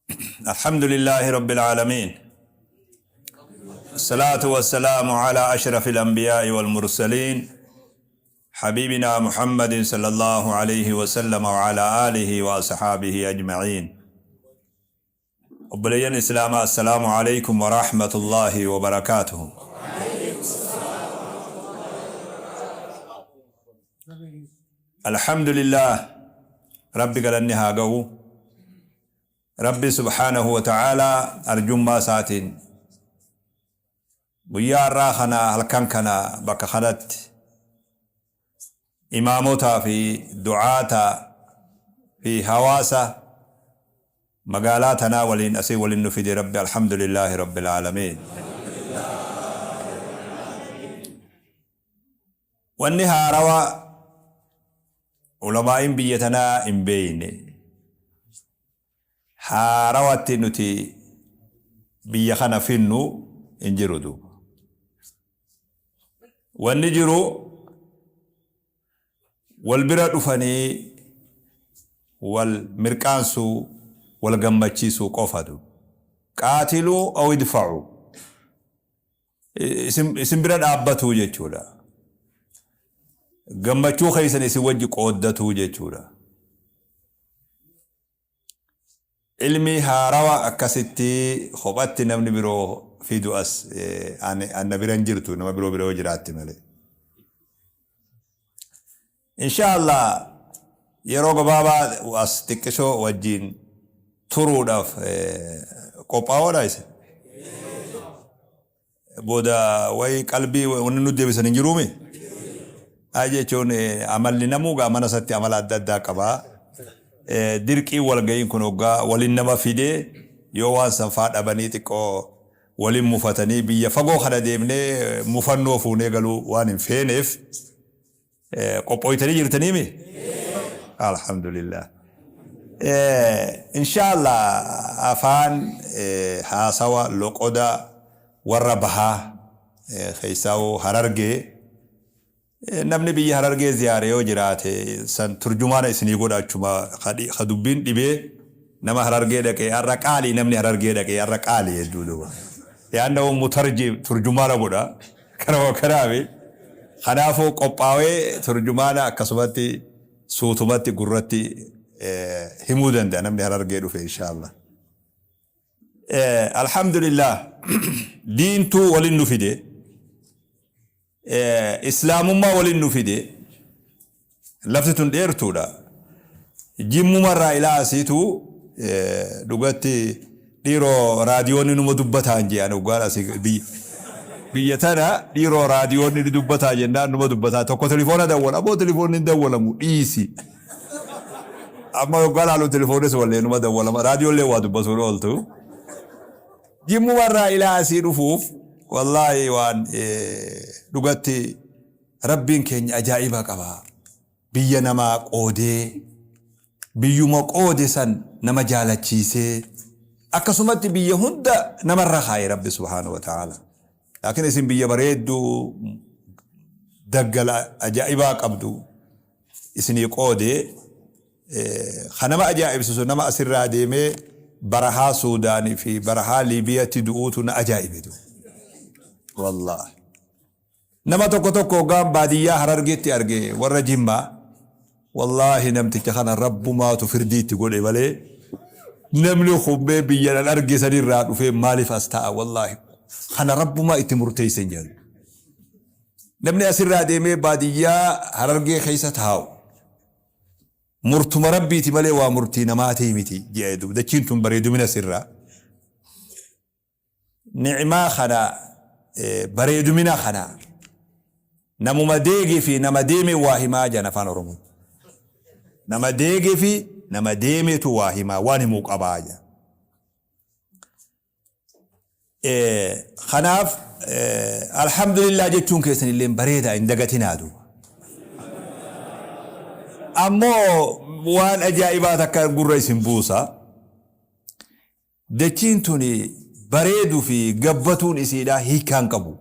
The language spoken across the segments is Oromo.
الحمد لله رب العالمين، الصلاة والسلام على أشرف الأنبياء والمرسلين، حبيبنا محمد صلى الله عليه وسلم وعلى آله وأصحابه أجمعين. Obboleeyyan Islaamaa, assalaamu alaykum wa rahmatullaahi wa barakaatuhu. Alhamdulillah, Rabbi galanni haa ga'u. Rabbi subhaanahu wa ta'aalaa arjummaa isaatiin guyyaa har'aa kana, halkan kana, bakka kanatti imaamotaa fi du'aata fi hawaasa magaalaa tanaa waliin asii waliin nu fide Rabbi, alhamdulillaahi rabbil aalamiin. Wanni haarawa ulamaa'iin biyya tanaa hin beeyne haarawatti nuti biyya kana finnu hin jiru duuba. Wanni jiru wal bira dhufanii wal mirqaansuu, wal gammachiisuu qofa duuba. Qaatiluu aw idfa'uu. Isin bira dhaabbatuu jechuudha. Gammachuu keessan isin wajji qooddatuu jechuudha. Ilmii haarawa akkasitti kophatti namni biroo fidu as anna bira hin jirtu, nama biroo bira yoo jiraatti malee. Insha Allah yeroo gabaabaa as xiqqishoo wajjiin turuudhaaf qophaa'oodha isin. Booda wayi qalbii wanni nu deebisan hin jiruumi. Ay jechuun amalli namuu gaa mana isatti amala adda addaa qaba. Dirqiin walga'iin kun hoggaa waliin nama fidee yoo waan san faa dhabanii xiqqoo waliin mufatanii, biyya fagoo kana deemnee mufannoo fuunee galuu waan hin feeneef qophooytanii jirtaniimi? Alhamdulillah. Inshallah afaan haasawa loqoda warra bahaa, keessaa'u Harargee, namni biyya Harargee ziyaare yoo jiraate san turjumaana isinii godha. Achuma ka dubbiin dhibee nama Harargee dhaqee har'a qaalii, namni Harargee dhaqee har'a qaalii hedduu duuba. Yaanna mutarjim turjumaana godha. Kanuma kanaafi kanaafuu qophaawee turjumaana akkasumatti suutumatti gurratti himuu danda'a namni Harargee dhufe, inshaallah. Alhamdulillah, diintuu waliin nu fide, islaamummaa waliin nu fide. Lafti tun dheertuudha. Jimmumarraa ilaa asiitu dhugatti dhiiroo raadiyoonni numa dubbataan jedhan hoggaan asii biyya tana dhiiroo raadiyoonni ni dubbataa jennaan numa dubbataa. Tokko telefoona dawwala, aboo telefoonni hin dawwalamu dhiisi. Amma hoggaa laalu telefoonis wallee numa dawwalama, raadiyoollee waa dubbatuun ooltu. Jimmumarraa ilaa asii dhufuuf wallaahi waan dhugatti Rabbiin keenya ajaa'iba qaba. Biyya namaa qoodee, biyyuma qoode san nama jaalachiisee, akkasumatti biyya hunda namarra kaaye Rabbi subhaanahu wa ta'ala. Laakiin isin biyya bareedduu daggala ajaa'ibaa qabdu isinii qoodee, ka nama ajaa'ibsiisu nama asirraa deemee barahaa Suudaanii fi barahaa Liibiyatti du'uutu na ajaa'ibe. Wallaahi. Nama tokko tokko hoggaan baadiyyaa Harargeetti arge, warra Jimmaa, wallaahi namticha kana Rabbumaatu firdii itti godhe malee namni kummee biyya nan arge sanirraa dhufee maaliif as ta'a? Wallaahi kana Rabbumaa itti murteesse hin jedhu. Namni asirraa deemee baadiyyaa Harargee keessa taa'u murtuma Rabbiiti malee waa murtii namaatii miti jedhe. Dachiin tun bareedumina sirraa. Ni'maa kana, bareedumina kana namuma deege fi nama deeme waa himaa jedhan afaan Oromoo. Nama deege fi nama deemetu waa himaa, waan himuu qabaa jedhan. Kanaaf alhamdulillah jechuun keessan illee bareedaa, hin dagatinaa duuba. Ammoo waan ajaa'ibaa takka gurra isin buusa. Dachiin tuni bareedu fi gabbatuun isiidhaa hiikkaa hin qabu.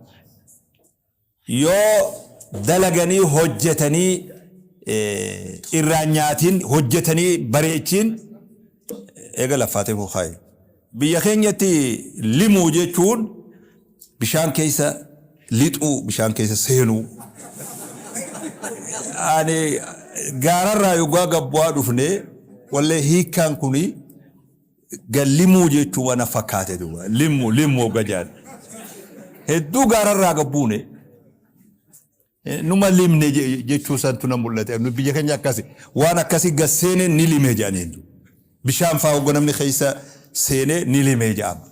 Yoo dalaganii hojjetanii irraan nyaatin, hojjetanii bareechiin eega laffaatee kaayi. Biyya keenyatti limuu jechuun bishaan keessa lixuu, bishaan keessa seenuu. Ani gaararraa yoggaa gabbu'aa dhufne wallee hiikkaan kuni gallimuu jechuu na fakkaate duuba. Limmu limmu hogga jedhan. Hedduu gaararraa gabbuune. Numa limne jechuu santu na mul'ate. Nu biyya keenya akkasi. Waan akkasi gad seene ni lime jedhaniin. Bishaan faa hogga namni keessa seene ni lime jedhama.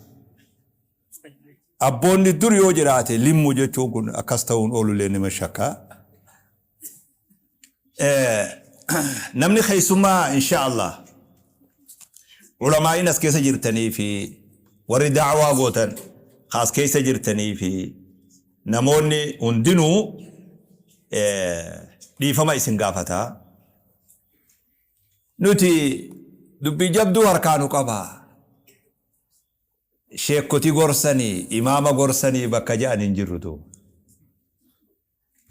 Abboonni dur yoo jiraate limmu jechuun kun akkas ta'uun oolullee nima shakka. Namni keessummaa insha Allah ulamaa'iin as keessa jirtanii fi warri da'waa gootan as keessa jirtanii fi namoonni hundinuu dhiifama isin gaafata. Nuti dubbii jabduu harkaa nu qaba. Sheekkoti gorsanii, imaama gorsanii bakka ja'an hin jirru duuba.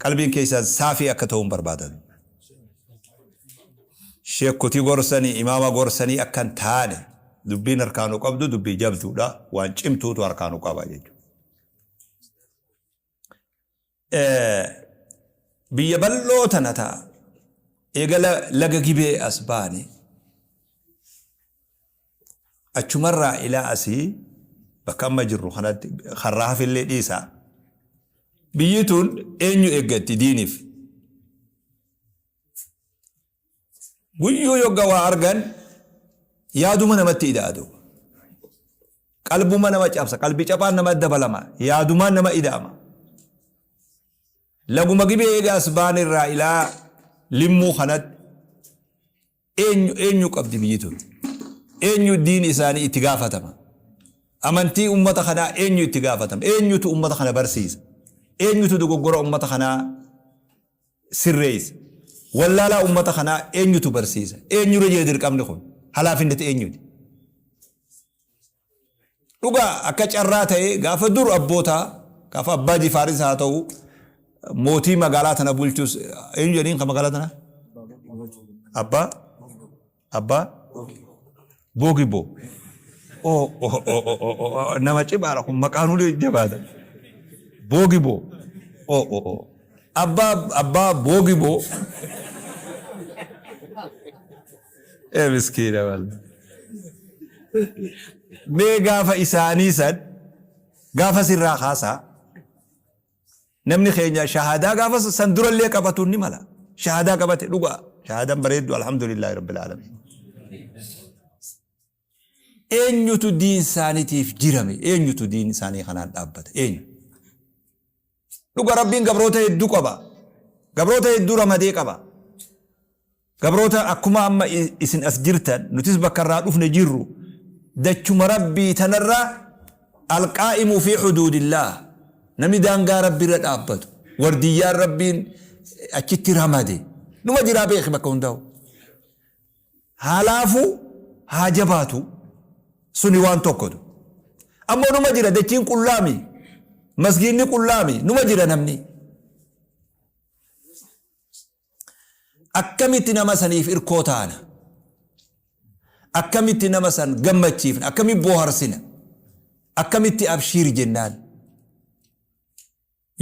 Qalbiin keessan saafii akka ta'uun barbaadan. Sheekkoti gorsanii, imaama gorsanii akka hin taane dubbiin harkaa nu qabdu dubbii jabduudha. Waan cimtuutu harkaa nu qaba jechuudha. Biyya bal'oo tana ta'a. Eega laga Gibee as baane achumarraa ilaa asii bakka amma jirru kanatti karraa hafillee dhiisaa. Biyyi tun eenyu eeggatti diiniif? Guyyuu yogga waa argan yaaduma namatti ida'a duuba. Qalbuma nama cabsa, qalbii caphaan nama dabalama, yaadumaan nama ida'ama. Laguma Gibee eega as baan irraa ilaa Limmuu kanatti eenyu eenyu qabdi biyyi tun? Eenyu diin isaanii itti gaafatama? Amantii ummata kanaa eenyu itti gaafatama? Eenyutu ummata kana barsiisa? Eenyutu dogoggora ummata kanaa sirreessa? Wallaalaa ummata kanaa eenyutu barsiisa? Eenyurra jira dirqamni kun? Halaafinnati eenyuti? Dhugaa akka carraa ta'ee gaafa dur abbootaa gaafa abbaa jifaaris haa ta'u mootii magaalaa tana bulchus eenyu jedhiin kan magaalaa tana? Abbaa Abbaa Boogiboo. Oh, oh, oh, oh, oh, oh, nama cimaadha kun maqaan hundi jabaata. Boogiboo. Oh, oh, oh. Abbaa Boogiboo. Ee miskiina walla. Mee gaafa isaanii san gaafa sirraa kaasaa namni keenya shahaadaa gaafa san durallee qabatuun ni mala. Shahaadaa qabate dhugaa. Shahaadaan bareeddu alhamdulillaahi rabbil aalamiin. Eenyutu diin isaaniitiif jirame? Eenyutu diin isaanii kanaan dhaabbata? Eenyu? Dhuga Rabbiin gabroota hedduu qaba. Gabroota hedduu ramadee qaba. Gabroota akkuma amma isin as jirtan nutis bakka irraa dhufne jirru dachuma Rabbii tanarra alqaa'imu fi huduudillaah namni daangaa Rabbi irra dhaabbatu wardiyyaan Rabbiin achitti ramade numa jiraa beeki bakka hundaa'u. Haa laafu haa jabaatu suni waan tokkotu. Ammoo numa jira dachiin qullaami masgiinni qullaami numa jira namni. Akkamitti nama saniif irkoo taana? Akkamitti nama san gammachiifna? Akkamitti booharsina? Akkamitti abshiir jennaan?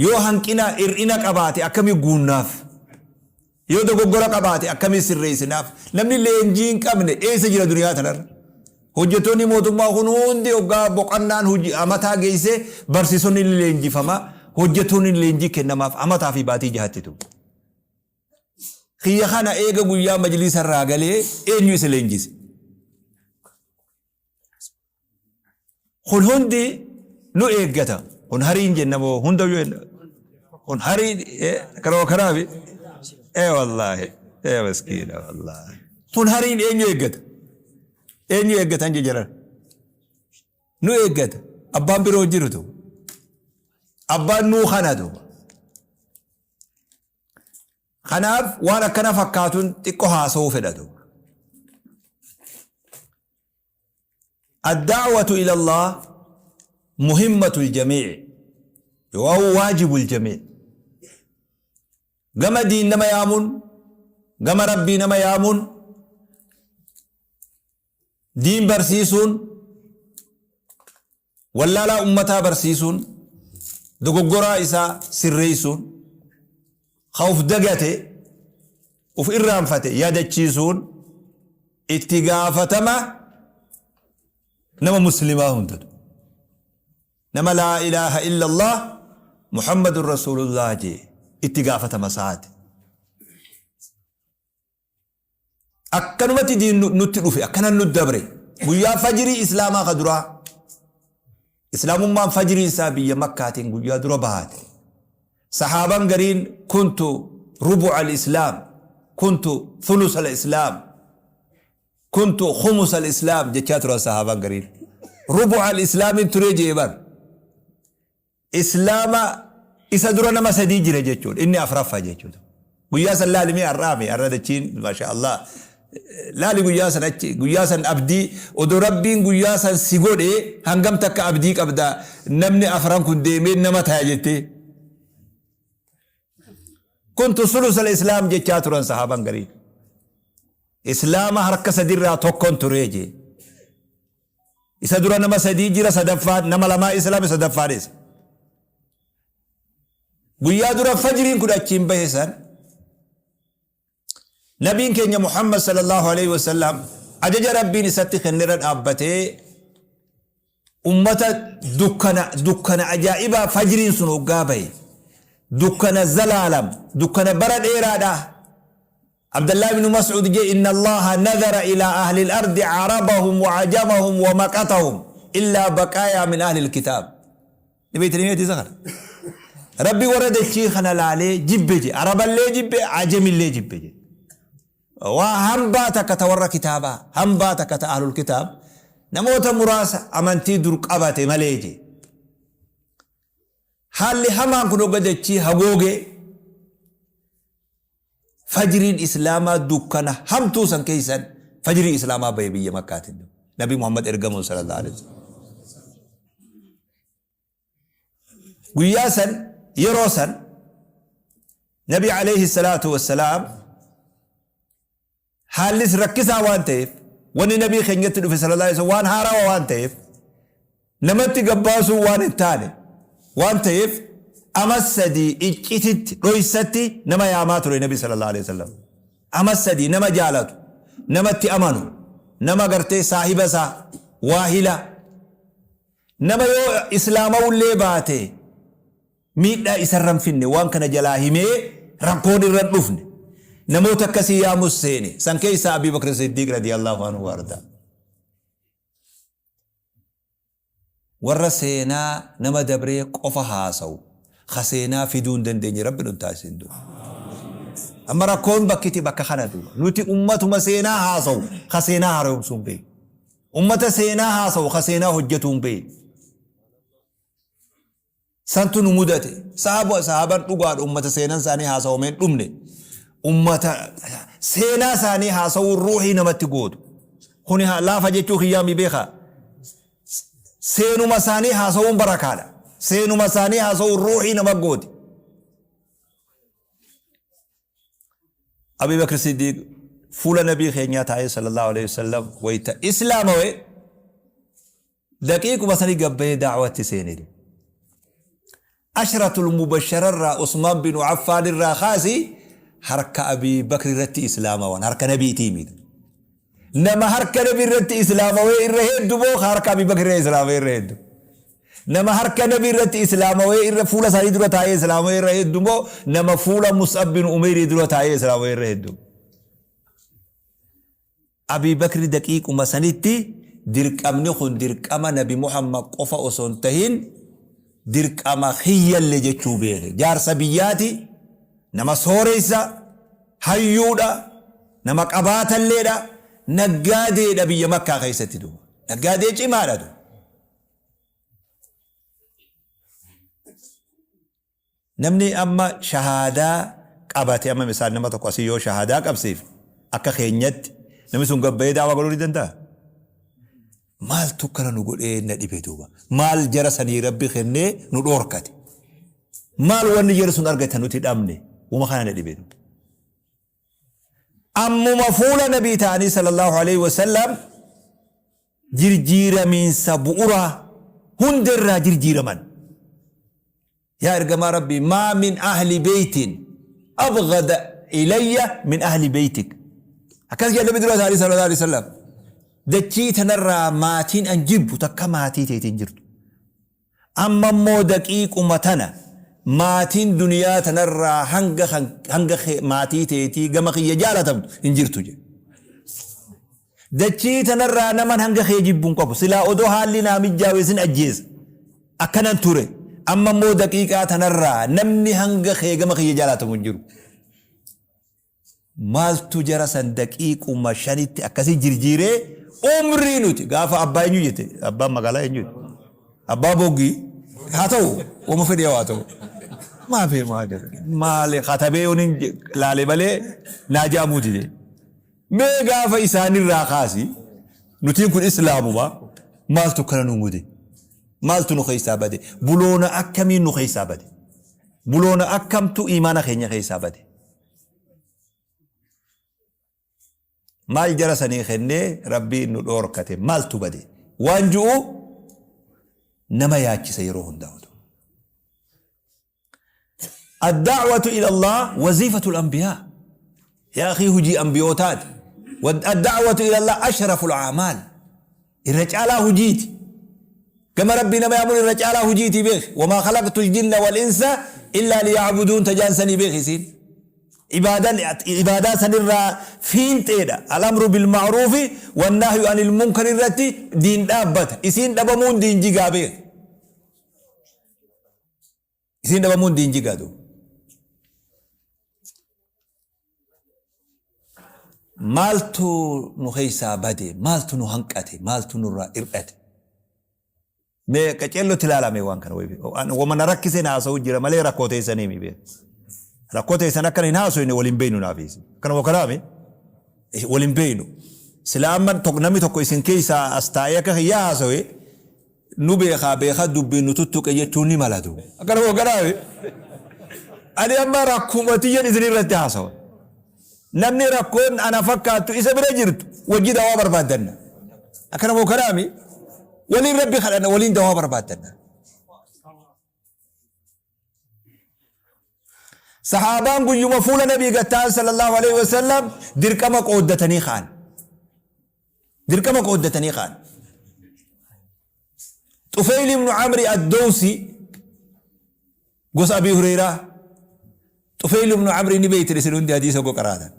Yoo hanqina, hir'ina qabaate akkamitti guunnaaf? Yoo dogoggora qabaate akkamitti sirreessinaaf? Namni leenjii hin qabne eessa jira duniyaa tanarra? Hojjettoonni mootummaa kun hundi hoggaa boqannaan hojii amataa geesse barsiisonni ni leenjifama, hojjettoonni leenjii kennamaaf amataa fi baatii jahatti tu. Kiyya kana eega guyyaa majliisa irraa galee eenyu isa leenjise? Kun hundi nu eeggata. Kun hariin jenna moo hunda yoo jenna? Kun hariin karoo kanaafi? Ee wallaahi. Ee miskiina wallaahi. Kun hariin eenyu eeggata? Eenyu eeggatan jejaran? Nu eeggata. Abbaan biroo jirutu. Abbaan nuu kanatu. Kanaaf waan akkana fakkaatuun xiqqo haasa'uu fedhatu. Ad-da'watu ila Allah muhimmatul jamii' yookaan waajibul jamii'. Gama diin nama yaamuun, gama Rabbii nama yaamuun, diin barsiisuun Wallaalaa ummataa barsiisuun, dogoggoraa isaa sirreessuun, ka uf dagate, uf irraanfate yaadachiisuun itti gaafatama nama muslimaa hundatu. Nama laa ilaaha illallah Muhammadun Rasuulullah jee itti gaafatama isaati. Akkanumatti diin nutti dhufe, akkanan nu dabre. Guyyaa fajrii Islaamaa ka duraa. Islaamummaan fajriin isaa biyya Makkaatiin guyyaa dura bahaate. Sahaaban gariin kuntu rubu'a al-Islaam, kuntu thulus al-Islaam, kuntu khumus al-Islaam jechaa turan sahaabaan gariin. Rubu'a al-Islaamiin turee jee bar. Islaama isa dura nama sadii jira jechuudha. Inni afraffa jechuudha. Guyyaa san laali mee har'aa mee har'a dachiin masha Allah. Laali guyyaa san achi guyyaa san abdii odoo Rabbiin guyyaa san si godhe hangam takka abdii qabda namni afran kun deemee nama taya jettee. Kuntu sulusal islaam jechaa turan sahaaban garii. Islaama harka sadirraa tokkon turee jee. Isa dura nama sadii jira sadaffaan nama lamaa islaame sadaffaan isa. Guyyaa dura fajriin kun achiin bahe san nabiin keenya Muhammad sallallahu alaihi wasallam ajaja Rabbiin isatti kennerra dhaabbatee ummata dukkana dukkana ajaa'ibaa fajriin sun hoggaa bahe dukkana zalaalam dukkana bara dheeraadha. Abdallah ibn Mas'ud je inna Allaha nadhara ila ahli al-ardi arabahum wa ajamahum wa maqatahum illa baqaaya min ahli al-kitaab. Ni beektanii meetii isa kana. Rabbi warra dachii kana laalee jibbe je Araballee jibbe ajamillee jibbe je. Waa hambaa takka ta warra kitaabaa hambaa takka ta ahlul kitaab namoota muraasa amantii dur qabate malee je. Haalli hamaan kun hogga dachii hagoogee Fajriin Islaamaa dukkana hamtuu san keessan fajrii Islaamaa bahe biyya Makkaatiin. Nabi Muhammad ergamuun sallallahu alaihi wasallam. Guyyaa san yeroo san Nabi alayhi salaatu wassalaam Haallis rakkisaa waan ta'eef, wanni Nabii keenyatti dhufe sallallahu alaihi wasallam waan haarawa waan ta'eef, namatti gabbaasuun waan hin taane waan ta'eef ama sadii iccititti, dhoysatti nama yaamaa ture Nabi sallallahu alaihi wasallam. Ama sadii nama jaalatu, namatti amanu, nama gartee saahiba isaa, waahila, nama yoo islaamawullee baate miidhaa isarra hin finne, waan kana jalaa himee rakkoon irra hin dhufne. Namoota akkasii yaamus seene. San keessaa Abii Bakr Siddiiq radiyallahu anhu wa ardaa. Warra seenaa nama dabree qofa haasawu, ka seenaa fiduu hin dandeenye Rabbi nun taasisin duuba. Amma rakkoon bakkiti bakka kana duuba. Nuti ummatuma seenaa haasawu, ka seenaa haaromsuu hin beekne. Ummata seenaa haasawu, ka seenaa hojjetuu hin beekne. Santu nu mudate. Sahaaba sahaaban dhugaadha ummata seenan isaanii haasawamee hin dhumne. Ummata seenaa isaanii haasawuun ruuhii namatti gootu. Kuni laafa jechuu kiyyaa mi beekaa. Seenuma isaanii haasawuun barakaadha. Seenuma isaanii haasawuun ruuhii nama gooti. Abii Bakr Siddiiq fuula nabii keenyaa taa'ee sallallahu alaihi wasallam wayita islaamawe Daqiiquma sani gad bahee da'watti seene. Ashratul mubashararraa Usmaan binu Affaan irraa kaasi harka Abii Bakri irratti islaamawan harka nabiitii miti. Nama harka nabii irratti islaamawee irra heddu moo harka Abii Bakri irra islaamawee irra heddu? Nama harka nabii irratti islaamawee irra fuula isaanii dura taa'ee islaamawee irra heddu moo nama fuula Mus'ab bin Umeyrii dura taa'ee islaamawee irra heddu? Abii Bakri daqiiquma sanitti dirqamni kun dirqama Nabi Muhammad qofa osoo hin tahin dirqama kiyyalle jechuu beeke. Jaarsa biyyaati, nama sooreysa, hayyuudha, nama qabaatalleedha, naggaadeedha biyya Makkaa keessatti duuba. Naggaadee cimaadha duuba. Namni amma shahaadaa qabate amma misaal nama tokko asii yoo shahaadaa qabsiifne akka keenyatti namni sun gad bahee da'waa godhuu ni danda'a? Maaltu akkana nu godhee na dhibe duuba? Maal jara sanii Rabbi kennee nu dhoorkate? Maal wanni jara sun argate nuti dhabne? Wama kana na dhibe duuba. Ammuma fuula nabii ta'anii sallallahu alaihi wasallam jirjiiramiinsa bu'uraa Hunda irraa jirjiiraman. Yaa ergamaa Rabbii, maa min ahli beeytin abghada ilayya min ahli beeytik. Akkas jedhan Nabi dura isaanii sallallahu alaihi wasallam. Dachii tanarraa maatiin an jibbu takka maatii teetiin jirtu. Amma immoo daqiiquma tana maatiin duniyaa tanarraa hanga hanga maatii teetii gama kiyya jaalatamtu hin jirtu jedhe. Dachii tanarraa naman hanga kee jibbu hin qabu. Silaa odoo haalli naa mijjaawe sin ajjeesa. Akkanan ture. Amma immoo daqiiqaa tanarraa namni hanga kee gama kiyya jaalatamu hin jiru. Maaltu jara san daqiiquma shanitti akkasii jirjiiree umrii nuti gaafa abbaa eenyu jette? Abbaan magaalaa eenyu jette? Abbaa boggii haa ta'u wama fedhe haa ta'u. Maaf maal maali katabee yoon hin laale malee naa ja'amuu dide. Mee gaafa isaanirraa kaasi nutiin kun islaamuma maaltu akkana nu mude? Maaltu nu keessaa bade? Buloona akkamiin nu keessaa bade? Buloona akkamtu imaana keenya keessaa bade? Maal jara sanii kennee Rabbiin nu dhoorkate? Maaltu bade? Waan ju'u nama yaachisa yeroo hundaa'utu. Ad-da'watu ila Allah waziifatul anbiyaa. Yaa akhii hujii anbiyootaati. Ad-da'watu ila Allah ashraful a'maal. Irra caalaa hujiiti. Gama Rabbii nama yaamuun irra caalaa hujiiti beeki. Wamaa khalaqtul jinna wal insa illaa liya'buduun tajaan sanii beeki isiin. Ibaadan ibaadaa sanirraa fiinxeedha. Al-amru bil ma'ruufi wan nahyu anil munkar irratti diin dhaabbata. Isiin dhabamuun diin jigaa beeki. Isiin dhabamuun diin jigaa duuba. Maaltu nu keessaa bade? Maaltu nu hanqate? Maaltu nurraa hir'ate? Mee qaceellotti ilaalame waan kana wayi. Wama na rakkiseen haasa'u jira malee rakkoo teessanii mi beeku. Rakkoo teessan akkana hin haasofne waliin beeynu naaf isin. Kanuma kanaami waliin beeynu. Sila amma namni tokko isin keessaa as taa'ee akka kiyyaa haasawe Nu beekaa beekaa dubbiin nu tuttuqe jechuun ni mala duuba. Akkana moo kanaafi? Ani amma rakkuma tiyyan isin irratti haasawa. Namni rakkoon ana fakkaattu isa bira jirtu wajji dawaa barbaaddanna. Akkana moo kanaami? Waliin Rabbi kadhanna waliin dawaa barbaaddanna. Sahaabaan guyyuma fuula Nabii gad ta'an sallallahu alaihi wasallam dirqama qooddatanii ka'an. Dirqama qooddatanii ka'an. Xufeyl ibnu Amri ad-Dawsi gosa Abii Hureyraa Xufeyl ibnu Amri ni beeytan isin hundi hadiisa go qaraatan.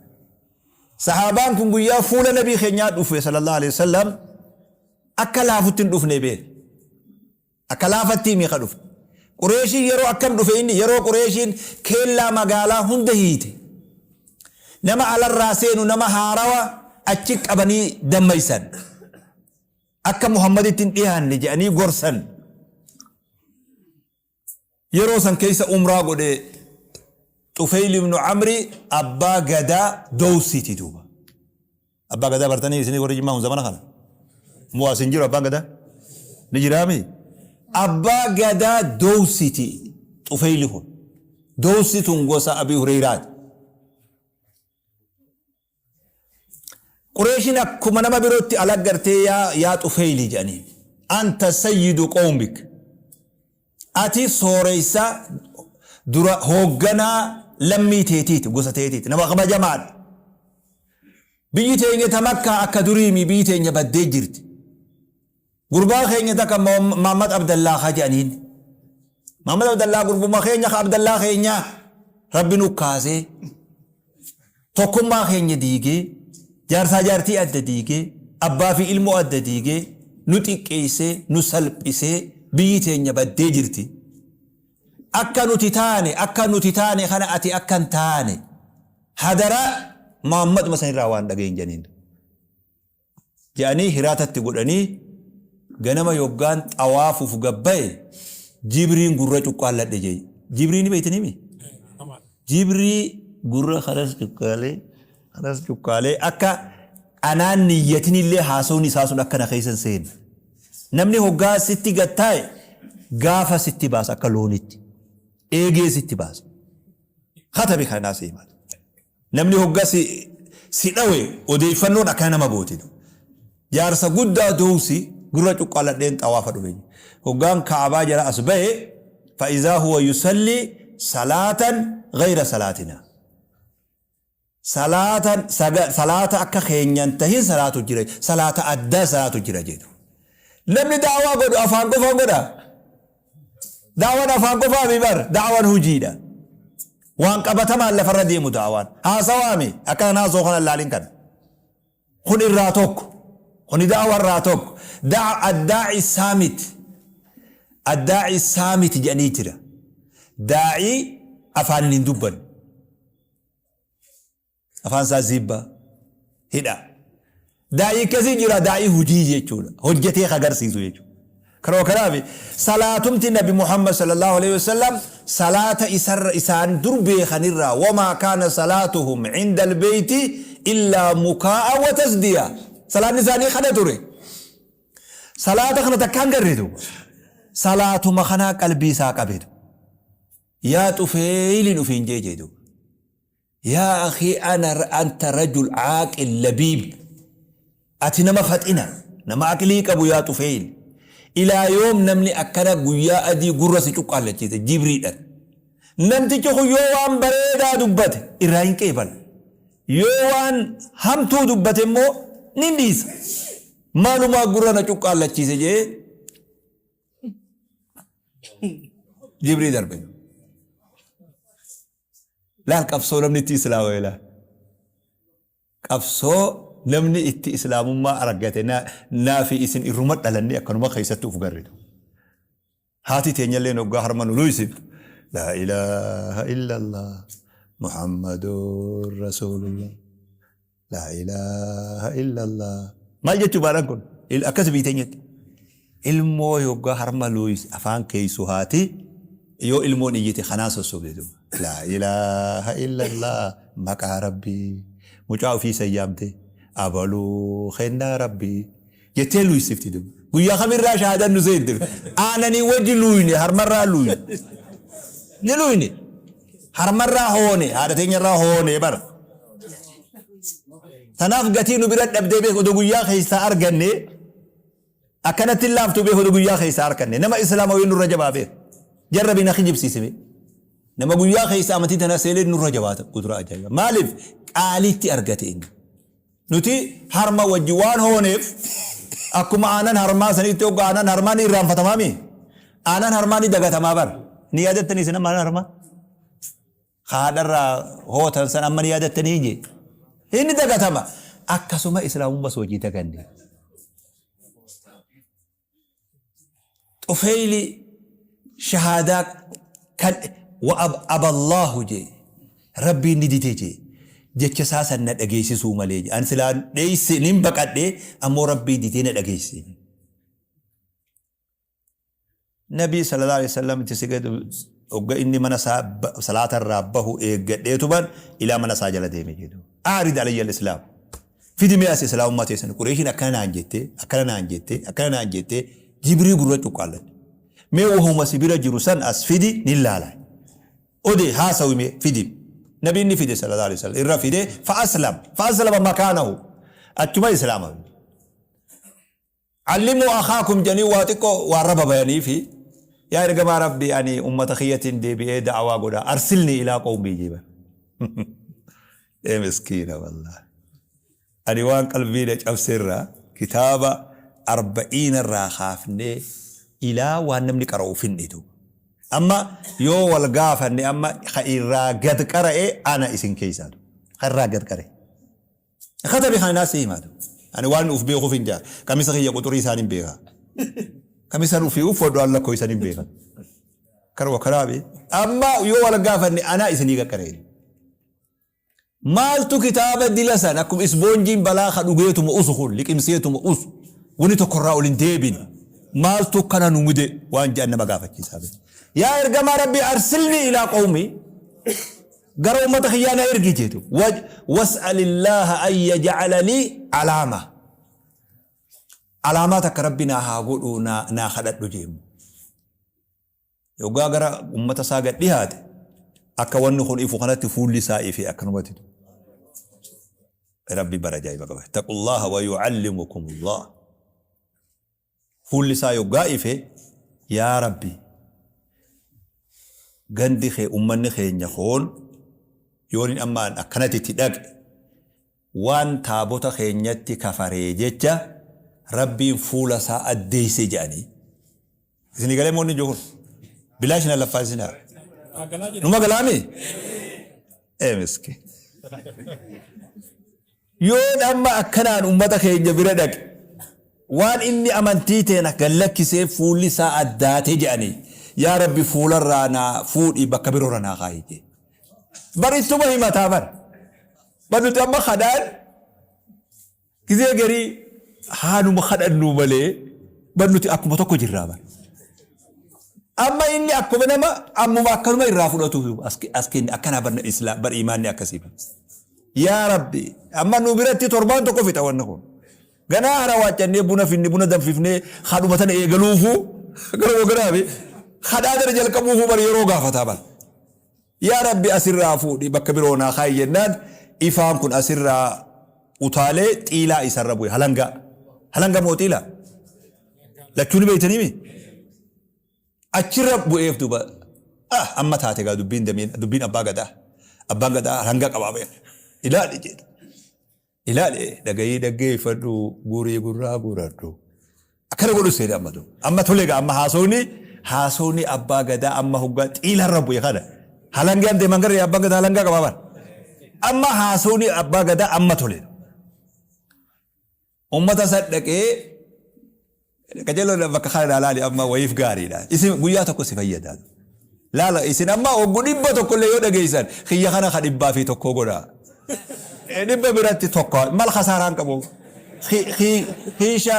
Sahaabaan kun guyyaa fuula Nabii keenyaa dhufe sallallahu alaihi wasallam akka laafutti hin dhufne beek. Akka laafatti himi ka dhufe. Qureeshiin yeroo akkam dhufe inni? Yeroo Qureeshiin keellaa magaalaa hunda hiite. Nama alarraa seenu nama haarawa achi qabanii dammaysan. Akka Muhammaditti hin dhiyaanne jedhanii gorsan. Yeroo san keessa umraa godhe Xufeyl ibnu Amri abbaa gadaa Dowsiiti duuba. Abbaa gadaa bartanii isinii warri Jimmaa kun zamana kana? Moo as hin jiru abbaan gadaa? Ni jiraami? Abbaa gadaa Dowsiiti Xufeyli kun. Dowsi tun gosa Abii Hureyraati. Qureeshiin akkuma nama birootti ala gartee yaa yaa Xufeeyli jedhaniin. Anta sayyidu qawmik. Ati sooreysa dura hoogganaa lammii teetiiti gosa teetiiti nama kabajamaadha. Biyyi teenya ta Makkaa akka duriimi biyyi teenya baddee jirti. Gurbaa keenya takka Maammad Abdallaa ka jedhaniin. Maammad Abdallaa gurbuma keenya ka Abdallaa keenya Rabbi nu kaasee tokkummaa keenya diigee jaarsaa jaartii adda diigee abbaa fi ilmoo adda diigee nu xiqqeessee nu salphisee biyyi teenya baddee jirti. Akka nuti taane akka nuti taane kana ati akka hin taane hadaraa Maammaduma sanirraa waan dhageen jedhaniin. Je'anii hiraata itti godhanii ganama yoggaan xawaafuuf gad baye jibriin gurra cuqqaalladhe je'e. Jibrii ni beeytanii mi? Jibrii gurra kanas cuqqaalee kanas cuqqaalee akka anaan niyyatinillee haasawni isaa sun akka na keessa hin seenne. Namni hoggaa sitti gad taa'e gaafa sitti baasa akka loonitti. Eegee sitti baasa. Katabi kanaa si himata. Namni hogga si si dhawe odeeyfannoon akkana nama gooti. Jaarsa guddaa dowsi Gurra cuqqaaladheen xawaafa dhufe. Hoggaan Ka'abaa jala as bahe fa'izaa huwa yusallii salaatan gayra salaatina. Salaatan salaata akka keenyan tahin salaatu jira. Salaata addaa salaatu jira jedhu. Namni da'waa godhu afaan qofaan godha. Da'waan afaan qofaa mi bar da'waan hojiidha. Waan qabatamaan lafarra deemu da'waan. Haasawaa mi akkana haasoo kana laalin kana. Kun irraa tokko. Kuni da'wa irraa tokko. Addaa'i saamit. Addaa'i saamit jedhanii jira. Daa'ii afaaniin hin dubbanne. Afaan isaa ziibba hidha. Daa'ii akkasii jira daa'ii hojii jechuudha. Hojjetee agarsiisu jechuudha. Kanuma kanaaf salaatumti Nabi Muhammad sallallahu alaihi wasallam salaata isarra isaan dur beekanirraa wamaa kaana salaatuhum cinda albeeyti illaa mukaa'a wa tasdiya. Salaanni isaanii kana ture. Salaata kana takkaan garreetu. Salaatuma kanaa qalbii isaa qabeetu. Yaa Xufeeyliin ufiin jee jee duuba. Yaa akhii ana anta rajul aaqil labiib. Ati nama faxina, nama aqlii qabu yaa Xufeyl. Ilaa yoom namni akkana guyyaa adii gurra si cuqqaallachiise jibriidhan. Namtichi kun yoo waan bareedaa dubbate irraa hin qeebala. Yoo waan hamtuu dubbate immoo nin dhiisa. Maalumaa gurra na cuqqaallachiise jee jibrii darbe. Laal qabsoo namni itti islaamame laal. Qabsoo namni itti islaamummaa argate naa fi isin irruma dhalannee akkanuma keessatti uf garritu. Haati teenyallee hoggaa harma nu luysiftu. Laa ilaaha illallah Muhammadur Rasuulullah. Laa ilaaha illallah. Maal jechuu baadhaan kun? Akkas biyyi teenyatti. Ilmoo yoggaa harma luuyis afaan keessu haati yoo ilmoon iyyite kanaa sossobde duuba. Laa ilaaha illallah maqaa rabbii mucaa ofii sayyaamte abaluu kennaa rabbii jettee luuysifti duuba. Guyyaa kamirraa shahaadan nu seente. Aananii wajji luuyne harmarraa luuyne. Ni luuyne. Harmarraa hoone haadha teenyarraa hoone bara. Tanaaf gatii nu bira dhabdee beeku odoo guyyaa keessaa arganne akkanatti hin laaftu beeku odoo guyyaa keessaa arganne nama islaama wayii nurra jabaa beeku. Jarra bina kijibsiise bee. Nama guyyaa keessa amantii tana seenee nurra jabaata gudura ajaa'iba. Maaliif qaaliitti argate inni. Nuti harma wajji waan hooneef akkuma aanan harmaa sanitti hogga aanan harmaa ni irraanfatamaa mi? Aanan harmaa ni dagatamaa bar. Ni yaadattanii isin amma aanan harmaa? Haadharraa hootan san amma ni yaadattanii jee. Inni dagatama. Akkasuma islaamummas hojii daganne. Xufeyli shahaadaa kan wa aballaahu jee rabbiin ni dide jee jecha isaa san na dhageessisuu malee jee an silaa dheeyse nin baqadhe ammoo rabbii didee na dhageessise. Nabii sallallahu alaihi wasallam itti si gad hogga inni mana isaa salaata irraa bahu eeggadheetuman ilaa mana isaa jala deeme jedhu. Aarid alayya al-islaam. Fidi mee as islaamummaa teessan Qureeshiin akkana naan jettee akkana naan jettee akkana naan jettee jibrii gurra cuqqaallatte. Mee wahuma si bira jiru san as fidi nin laala. Ode haasawi mee fidi. Nabiin ni fide sallallahu alaihi wasallam irra fide fa aslam fa aslama makaanahu achuma islaama. Allimuu akhaakum jedhanii waa xiqqoo waa raba bayaniifi yaa ergamaa Rabbii ani ummata kiyyatiin deebi'ee da'awaa godha arsilnii ilaa qawmii jee bar. Ee miskiina wallaahi. Ani waan qalbii na cabse irraa kitaaba arba'iina irraa kaafnee ilaa waan namni qara'u finne duuba. Amma yoo wal gaafanne amma ka irraa gad qara'e ana isin keessaa duuba. Ka irraa gad qara'e. Katabi kana naa si himaatu. Ani waan uf beekuuf hin jaa. Qamisa kiyya quxurii isaan hin beeka. Qamisan ufii uffadhu an lakkoo isan hin beeka. Karwa karaabi. Amma yoo wal gaafanne anaa isinii qaqqaree. Maaltu kitaaba dila san akkuma isboonjiin balaa ka dhugeetuma usu kun liqimseetuma usu wani tokkorraa ol hin deebine. Maaltu kana nu mude waan jedhan nama gaafachiisaa. Yaa ergamaa Rabbii arsilni ilaa qawmii. Gara ummata kiyyaa na ergi jeetu. Was'alillaaha an yaj'ala lii alaama. Alaamaa takka Rabbi naa haa godhu naa kadhadhu jeemu. Yoggaa gara ummata isaa gad dhihaate akka wanni kun ifu kanatti fuulli isaa ife akkanumatti. Rabbi bara ajaa'iba qaba. Taqullaaha wa yu'allimukumullah. Fuulli isaa yoggaa ife, Yaa Rabbi! Gandi kee ummanni keenya koon yoonin amma an akkanatti itti dhaqe waan taabota keenyatti kafaree jecha Rabbiin fuula isaa addeeyse je'anii. Isinii galee moo inni jiru kun? Bilaash na laffaasinaa. Numa galaami? Ee miskiin. Yoon amma akkanaan ummata keenya bira dhaqe waan inni amantii teena gad lakkisee fuulli isaa addaate je'anii yaa Rabbi fuularraa naa fuudhi bakka biroorra naa kaayi jee. Bar ittuma himataa bar. Bar nuti amma kadhaan gizee garii haaluma kadhannuu malee bar nuti akkuma tokko jirraa bar. Amma inni akkuma nama ammuma akkanuma irraa fudhatuuf as kenne akkanaa bar islaam bar imaanni akkasii bar. Yaa Rabbi amma nu biratti torbaan tokko fixa wanni kun. Ganaa hara waaccannee buna finne buna danfifnee kadhuma tana eegaluufu gara garaafi kadhaa tana jalqabuufu bar yeroo gaafataa bar. Yaa Rabbi asirraa fuudhi bakka biroo naa kaayi jennaan ifaan kun asirraa utaalee xiilaa isarra bu'e halangaa. Halanga moo xiilaa? Lachuu ni beektaniimi? Achirra bu'eef duuba ah amma taate gaa dubbiin damiin dubbiin abbaa gadaa. Abbaan gadaa halanga qabaa beeka. Ilaali jedhe. Ilaali dhagayii dhaggeeffadhu guurii gurraa guuradhu. Akkana godhu seene amma duuba. Amma tole gaa amma haasawni haasawni abbaa gadaa amma hoggaa xiilarra bu'e kana. Halangaan deeman garee abbaan gadaa halangaa qabaa bara. Amma haasawni abbaa gadaa amma tole. Ummata san dhaqee qajeeloo bakka kana naa laali amma wayiif gaariidha. Isin guyyaa tokko si fayyada. Laala isin amma oggu 100 illee yoo dhageessan kiyya kana ka 101 godha. Dhibba biratti tokko mal kasaaraan qabu. Kiisha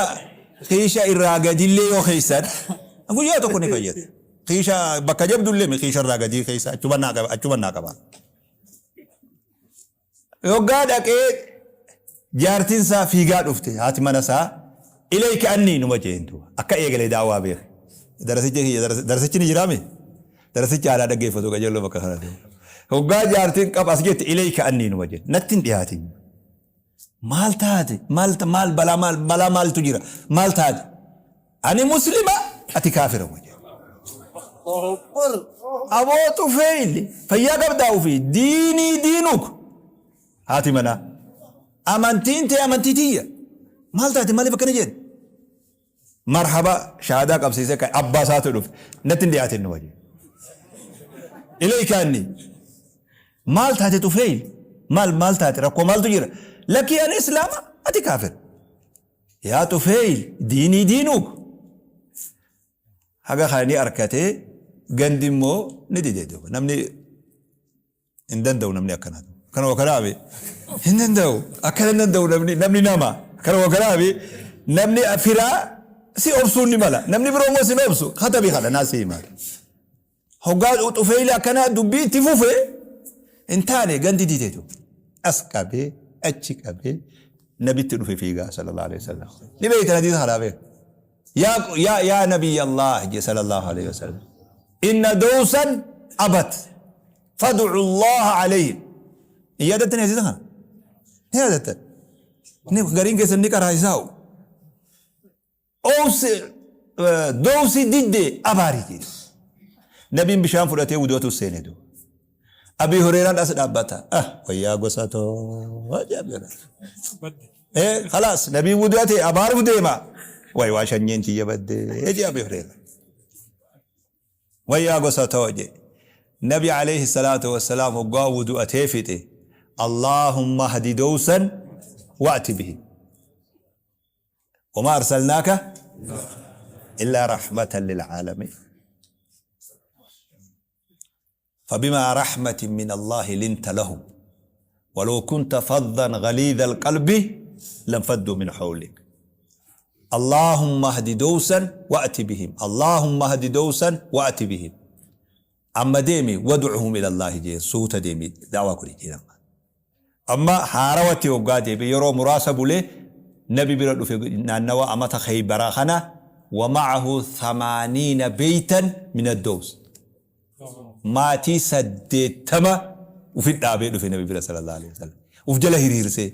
kiisha irraa gadillee yoo keessan guyyaa tokko ni fayyada. Kiisha bakka jabdullee mi kiisha irraa gadii keessa achuma naa qaba achuma naa qaba. Yoggaa dhaqee jaartiin isaa fiigaa dhufte haati mana isaa ilayka annii numa jeen duuba akka eegale daawaa beeke. Darasichi kiyya darasichi ni jiraami? Darasichi aadaa dhaggeeffatu qajeelloo bakka kana duuba. Hoggaa jaartiin qaba as jette ilayka annii numa jeen natti hin dhiyaatin. Maal taate maal maal balaa maal balaa maaltu jira maal taate ani muslima ati kaafira numa jeen. Aboo Xufeeyli fayyaa qabdaa ofii diinii diinuk haati manaa amantiin tee amantii tiyya maal taate maaliif akkana jedhe marhaba shahaadaa qabsiisee kan abbaa isaatu dhufe natti hin dhiyaatin numa jedhe ilaykaanni maal taate Xufeeyli maal maal taate rakkoo maaltu jira lakkii ani islaama ati kaafir yaa Xufeeyli diinii diinuk Haga kana ni arkate gandi immoo ni dide duuba. Namni hin danda'u namni akkanaa. Akkana wa kanaafi hin danda'u. Akkana hin danda'u namni namni nama. Akkana wa kanaafi namni firaa si obsuun ni mala. Namni biroo immoo sin obsu. Katabi kana naa si hima. Hoggaa Xufeeyli akkanaa dubbii itti fufe hin taane gandi dide duuba. As qabee achi qabee nabitti dhufe fiigaa sallallahu alaihi wasallam. Ni beektan hadiisa kanaa beeku. Yaa yaa yaa nabiy Allah je sallallahu alaihi wasallam. Inna dawsan abat fad'u Allah alayhim. Hin yaadattan hadiisa kana? Ni yaadattan. Ni gariin keessan ni qaraa isaa'u. Owsi dowsi didde abaari jedhe. Nabiin bishaan fudhatee wudu'atu seene duuba. Abii Hureeraan as dhaabbata. Ah wayyaa gosa too jedhe Abii Hureeraan. Eh khalaas nabiin wudu'ate abaaruuf deema. Way waa shanyeen tiyya badde jedhe Abii Hureeraan. Wayyaa gosa too jedhe. Nabi alayhi salaatu wassalaam hoggaa wudu'atee fixe. Allaahumma hadi dowsan wa'ti bihi. Wamaa arsalnaaka illaa rahmatan lil'aalamiin. Fabimaa rahmatin min Allaahi linta lahum walaw kunta faddan galiidhal qalbi lanfadduu min hawlik. Allaahumma ahdi dowsan wa'ti bihim. Allaahumma ahdi dowsan wa'ti bihim. Amma deemi wad'uhum ila Allaahi jeen suuta deemi da'waa godhi jeen amma. Amma haarawatti hoggaa deebi'e yeroo muraasa bulee Nabi bira dhufe naannawa amata Khaybaraa kana wa ma'ahu thamaaniina beeytan min ad-Dows. Maatii 80 ufit dhaabee dhufe Nabi bira sallallahu alaihi wasallam. Uf jala hiriirsee.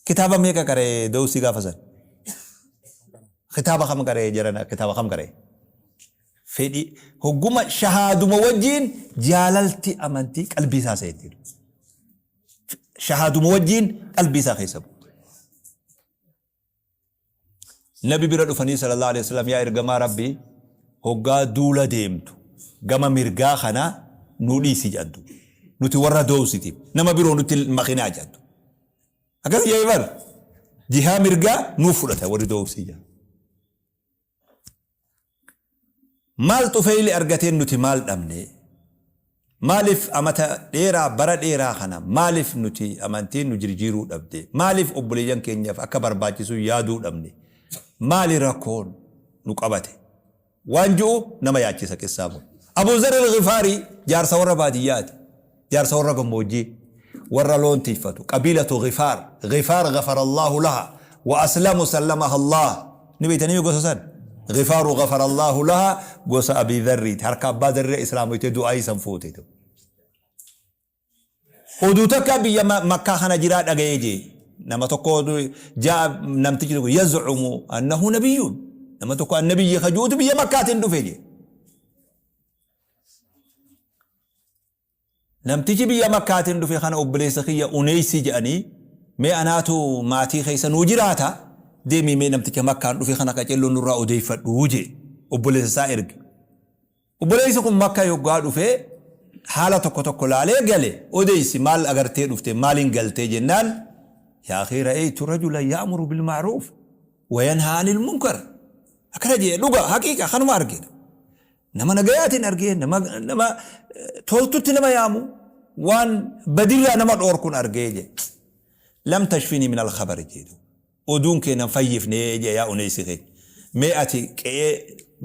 Kitaaba meeqa qara'e Dowsii gaafa san? Kitaaba kam qara'e jarana kitaaba kam qara'e? Fedhii hogguma shahaaduma wajjiin jaalalti amantii qalbii isaa seenti. Shahaaduma wajjiin qalbii isaa keessa buute. Nabi bira dhufanii sallallahu alaihi wasallam yaa ergamaa Rabbii hoggaa duula deemtu gama mirgaa kana nu dhiisi jedhantu. Nuti warra doowsiti nama biroo nutti makinaa jedhantu. Akkas jedhee bar jihaa mirgaa nuuf fudhata warri doowsii jedhan. Maal Xufeyli argateen nuti maal dhabne? Maaliif amata dheeraa bara dheeraa kana maaliif nuti amantiin nu jirjiiruu dhabde? Maaliif obboleeyyan keenyaaf akka barbaachisu yaaduu dhabne? Maali rakkoon nu qabate? Waan ju'u nama yaachisa qissaan kun. Abuu Zarr Al-Ghifaarii jaarsa warra baadiyyaati. Jaarsa warra gammoojjii. Warra loon tiiffatu. Qabiilatu Ghifaar. Ghifaar ghafarallaahu laha. Wa aslamu sallamaha Allaah. Ni beeytanii gosa san? Ghifaaru ghafarallaahu laha gosa Abii Dharriiti. Harka Abbaa Dharrii islaamoytee du'aayii san fuute. Oduu takka biyya Makkaa kana jiraa dhaga'ee jee. Nama tokko jaa namtichi tokko yaz'umu annahu nabiyyuun. Nama tokko annabiyyi ka ju'utu biyya Makkaatiin dhufe jee. Namtichi biyya Makkaatiin dhufe kana obboleessa kiyya Uneeysi jedhanii mee anaatu maatii keessa nuu jiraata deemii mee namticha Makkaan dhufe kana qaceelloo nurraa odeeffadhu jee obboleessa isaa erge. Obboleessi kun Makka yoggaa dhufe haala tokko tokko laalee gale odeessi maal agartee dhufte maaliin galtee jennaan yaa akhii ra'aytu rajulan ya'muru bil ma'ruuf wa yanhaa anil munkar akkana jee dhuga haqiiqa kanuma argina nama nagayaatiin argee nama nama toltutti nama yaamu waan badirraa nama dhoorkun argee jee lam tashfinii min al-khabari jee Oduun kee nan fayyifne jedhe yaa Uneysi keenya. Mee ati qe'ee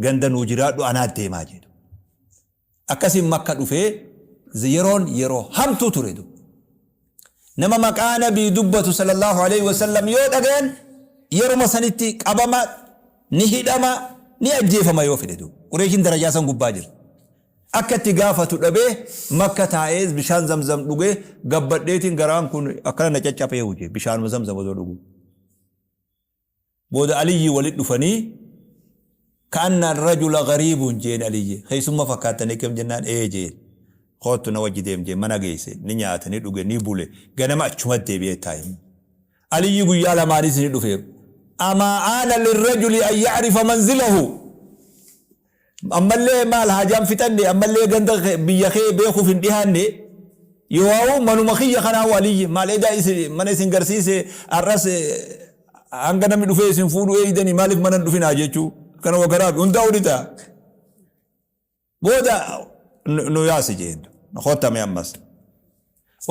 ganda nuu jiraadhu anaa deemaa jedhu. Akkasiin Makka dhufee yeroon yeroo hamtuu ture du. Nama maqaa nabii dubbatu sallallahu alaihi wasallam yoo dhagayan yeruma sanitti qabama ni hidhama ni ajjeefama yoo fedhe du. Qureeshiin darajaa san gubbaa jirti. Akka itti gaafatu dhabee Makka taa'ee bishaan zamzam dhugee gabbadheetiin garaan kun akkana na caccapee huje bishaanuma zamzam osoo dhuguu. Booda Aliyyi walit dhufanii ka'anna rajula gariibun jeen Aliyyi keessumma fakkaattanii kam jennaan ee jeen koottu na wajji deem jeen mana geesse ni nyaate ni dhuge ni bule ganama achumatti deebi'ee taa'e. Aliyyi guyyaa lamaanis ni dhufe. Amaa aana lirrajuli an ya'rifa manzilahu. Ammallee maal haajaan fixanne ammallee ganda biyya kee beekuuf hin dhihaanne yoo'aawu manuma kiyya kanaahu Aliyyi maal edaa isin mana isin garsiise har'as hanga namni dhufee isin fuudhu eeydanii maaliif mana hin dhufinaa jechuu kana wagaraabi hundaa'u ni ta'a. Booda nu yaasi jeen kottame ammas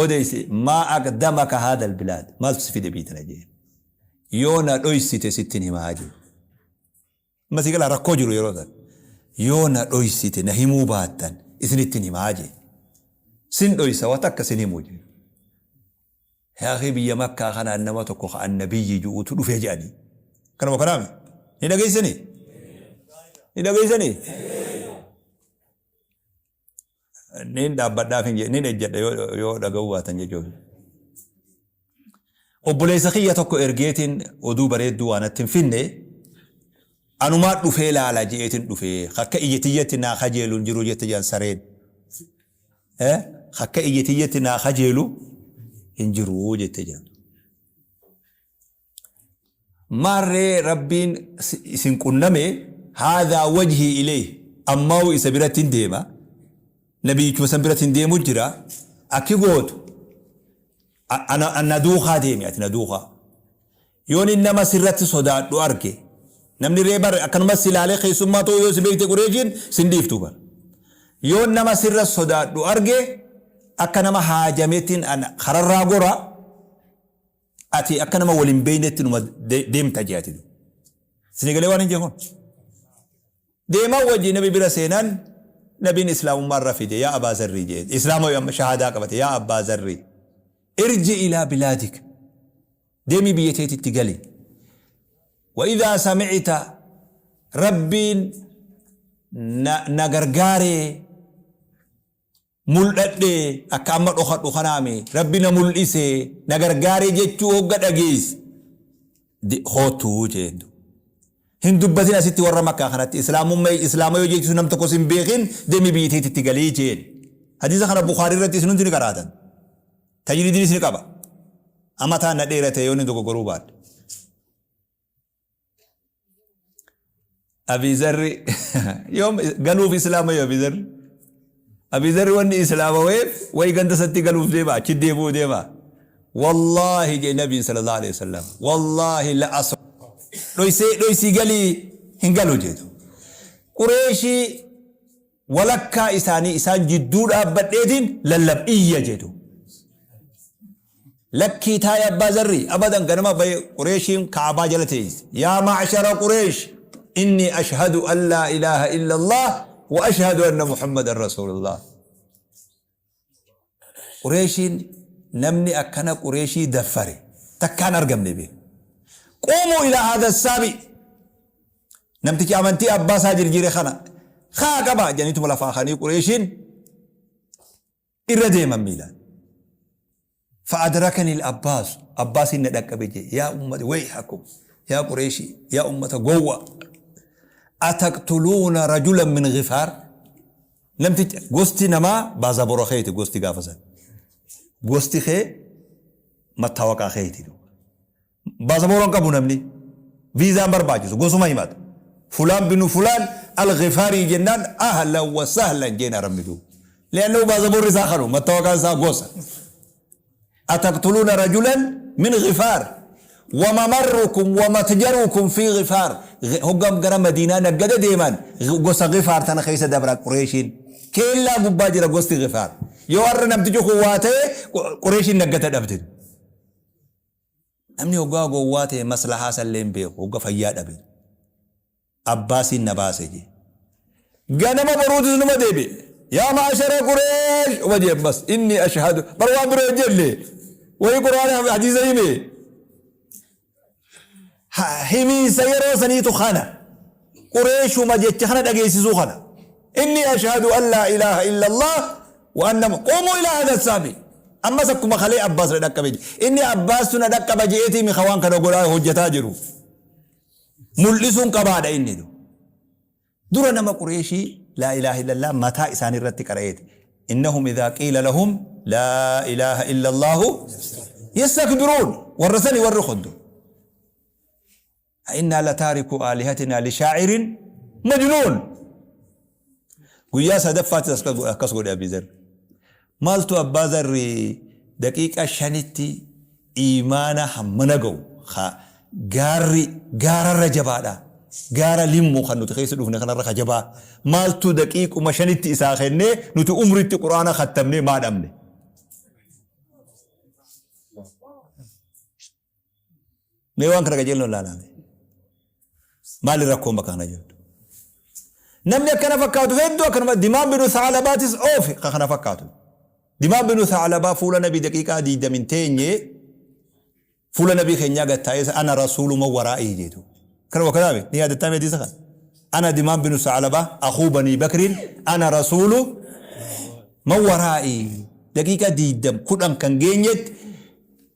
odeysi maa aqdamaka haadha albilaad maaltu si fide biyya tana jeen yoo na dhoysite sittin himaa jeen. Amma sii galaa rakkoo jiru yeroo san. Yoo na dhoysite na himuu baattan isinittin himaa jee. Sin dhoysa wa takka sin himu jee. Yaa akii biyya makkaa kanaan nama tokko ka annabiyyi ju'utu dhufe je'anii. Kanuma kanaami? Ni dhageessanii? Ni dhageessanii? Niin dhaabbadhaaf hin jedhe, niin ejjedha yoo dhaga'uu baatan jechuuf. Obboleessa kiyya tokko ergeetiin oduu bareedduu waan natti hin finne anumaa dhufee laala je'eetiin dhufee akka ija tiyyatti naa kajeelu hin jiru jette jedhan sareen. Akka ija tiyyatti naa kajeelu hin jiru jette jedhan. Maarree Rabbiin isin qunname haadhaa wajhii ilayhi ammaa'u isa birattin deema nabiyyichuma san birattin deemu jira akki gootu ana na duukaa deemi ati na duukaa yoon inni nama sirratti sodaadhu arge namni ree bar akkanumas si ilaalee keessummaa ta'uu yoo si beekte qureeshiin sin dhiiftu bar yoon nama sirra sodaadhu arge akka nama haajameettiin kararraa gora Ati akka nama wal hin beeynetti numa deemta jee ati. Isinii galee waan hin jee kun? Deemaa wajji nabi bira seenaan nabiin islaamummaa irra fide yaa abaa zarrii jee. Islaama amma shahaadaa qabate yaa abbaa zarrii. Irji ilaa bilaadik. Deemii biyya teetitti gali. Wa idhaa sami'ta rabbiin na gargaaree Muldhadhe akka amma dhokadhu kanaami Rabbi na muldhise na gargaare jechuu hogga dhageesse koottu jeen. Hin dubbatin asitti warra Makkaa kanatti Islaamumma Islaama yoo jechisu nam tokko sin beekin deemi biyya teetitti galii jeen. Hadiisa kana Bukhaarii irratti isin hundi ni qaraatan. Tajriidiinis ni qaba. Amataan na dheerate yoo inni dogoggoruu baadhe. Abii Zarri yoom galuuf Islaama yoo Abii Zarri. Abii Zarri wanni Islaamaweef wayi ganda isatti galuuf deema achi deebi'uu deema. Wallaahi jee Nabiin sallallahu alaihi wasallam wallaahi la as dhoysee dhoysii galii hin galu jeetu. Qureeshii walakkaa isaanii isaan jidduu dhaabbadheetiin lallab iyya jeetu. Lakkii taa'i Abbaa Zarri abadan ganama bahe Qureeshiin Ka'abaa jala teeyse. Yaa ma'shara Qureesh innii ashhadu an laa ilaaha illallah wa ashhadu anna Muhammadan rasuulullah. Qureeshiin namni akkana Qureeshii daffare takkaan argamne bee. Quumuu ilaa haadha saabi namticha amantii abbaa isaa jirjiire kana kaa qaba jedhaniituma lafaa kanii Qureeshiin irra deeman miilaan. Fa'adrakani al-Abbaas, Abbaasiin na dhaqqabe jee, yaa ummata, wayhakum, yaa Qureeshii, yaa ummata gowwa, ataqtuluuna rajulan min Ghifaar? Namticha, gosti namaa baazabora keeti gosti gaafa san. Gosti kee mattaawaqaa keeti. Baasaboora hin qabu namni. Viizaa hin barbaachisu. Gosuma himata. Fulaan binu fulaan al-Ghifaarii jennaan ahlan wa sahlan jeen arabni duuba. Li'annahu baasaboorri isaa kanu mattawaqaan isaa gosa. Ataqtuluuna rajulan min Ghifaar wa mamarrukum wa matjarukum fi Ghifaar. Hoggaa gara Madiinaa naggada deeman gosa Ghifaar tana keessa dabra Qureeshiin. Keellaa gubbaa jira gosti Ghifaar. Yoo har'a namtichi kun waa ta'e Qureeshiin naggata dhabde. Namni hoggaa gowwaa ta'e maslahaa isallee hin beeku hogga fayyaa dhabe. Abbaasiin na baase jee. Ganama boruutis numa deebi'e. Yaa ma'ashara Qureesh uma jee ammas inni ashhadu bar waan biroo hin jenne. Wayii Qur'aana hadiisa hime. Himiinsa yeroo saniitu kana. Qureeshuma jecha kana dhageessisuu kana. Inni ashhadu an laa ilaaha illallah wa anna quumuu ilaa hadha saabi. Ammas akkuma kalee Abbaas na dhaqqabe jedhe. Inni Abbaastu na dhaqqaba je'eetii mi ka waan kana godhaa hojjataa jiru. Mul'isuun qabaadha inni. Dura nama Qureeshii laa ilaaha illallah mataa isaanii irratti qara'eeti. Innahum idhaa qiila lahum laa ilaaha illallaahu yastakbiruun. Warra sani warri kuntu. A'innaa lataarikuu aalihatinaa lishaa'irin majnuun. Guyyaa sadaffaattis akkas godhe Abii Zarri. Maaltu Abbaa Zarri daqiiqaa shanitti iimaana hammana ga'u ka gaarri gaararra jabaadha. Gaara limmu kan nuti keessa dhufne kanarra ka jabaa. Maaltu daqiiquma shanitti isaa kennee nuti umritti quraana kattamnee maa dhabne? Mee waan kana qajeelloon ilaalaa mee. Maali rakkoon bakka kana jirtu? Namni akkana fakkaatu hedduu akkanuma Dimaan binu Thaalabaatis oofe ka kana fakkaatu. Dimaan binu Thaalabaa fuula nabii daqiiqaa diigdamin teenye fuula nabii keenyaa gad taa'ee ana rasuuluma waraa'ii jeetu. Kana wakanaame ni yaadattaa mee hadiisa kana? Ana Dimaan binu Thaalabaa akuu banii Bakriin ana rasuulu man waraa'ii daqiiqaa diigdam kudhan kan geenyetti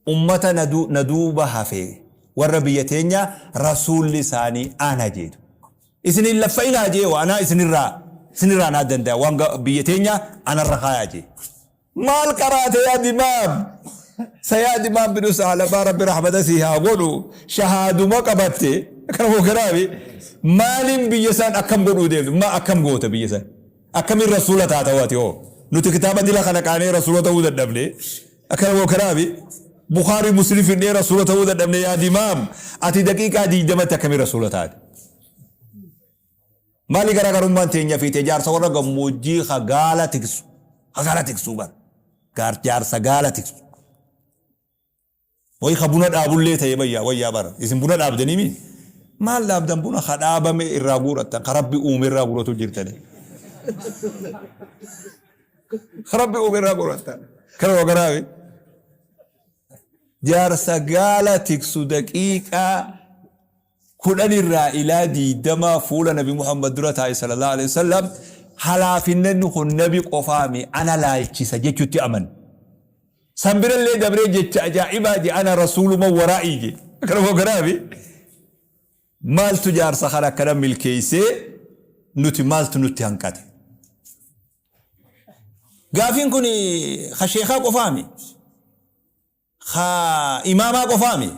Ummata na duuba hafe warra biyya teenyaa rasuulli isaanii ana jeetu. Isin hin laffa'inaa jee wa anaa isinirraa isinirraa naa danda'a waan biyya teenyaa anarra kaayaa jee. Maal qaraate yaa dimaam? Sayaa dimaam binu saalabaa rabbi rahmata sii haa godhu shahaaduma qabatte kana hooganaami maaliin biyya isaan akkam godhuu deemtu maa akkam goota biyya isaan akkamiin rasuula taata waati hoo nuti kitaaba dila kana qaanee rasuula ta'uu dadhabne. Akkana moo kanaafi Bukhaarii Muslim fidnee rasuula ta'uu dadhabne yaa dimaam ati daqiiqaa 20tti akkamiin rasuula taate? Maali garaagarummaan teenya fi tee jaarsa warra gammoojjii ka gaala tiksu ka gaala tiksuu bara gaar jaarsa gaala tiksu wayi ka buna dhaabullee ta'e bayyaa wayyaa bara isin buna dhaabdanii mi maal dhaabdan buna ka dhaabame irraa guurattan ka rabbi uume irraa guuratu jirtanii Rabbi uume irraa qoratta. Kana wagaraabe. Jaarsa gaala tiksu daqiiqaa 10 irraa ilaa 20 fuula Nabi Muhammad dura taa'e sallallahu alaihi wasallam halaafinnanni kun nabi qofaami ana laalchisa jechutti aman. San birallee dabree jecha ajaa'ibaa je ana rasuuluma waraa'ii je. Kana wagaraabe. Maaltu jaarsa kana akkana milkeessee nuti maaltu nutti hanqate? Gaafiin kun ka sheekaa qofaami. Ka imaamaa qofaami.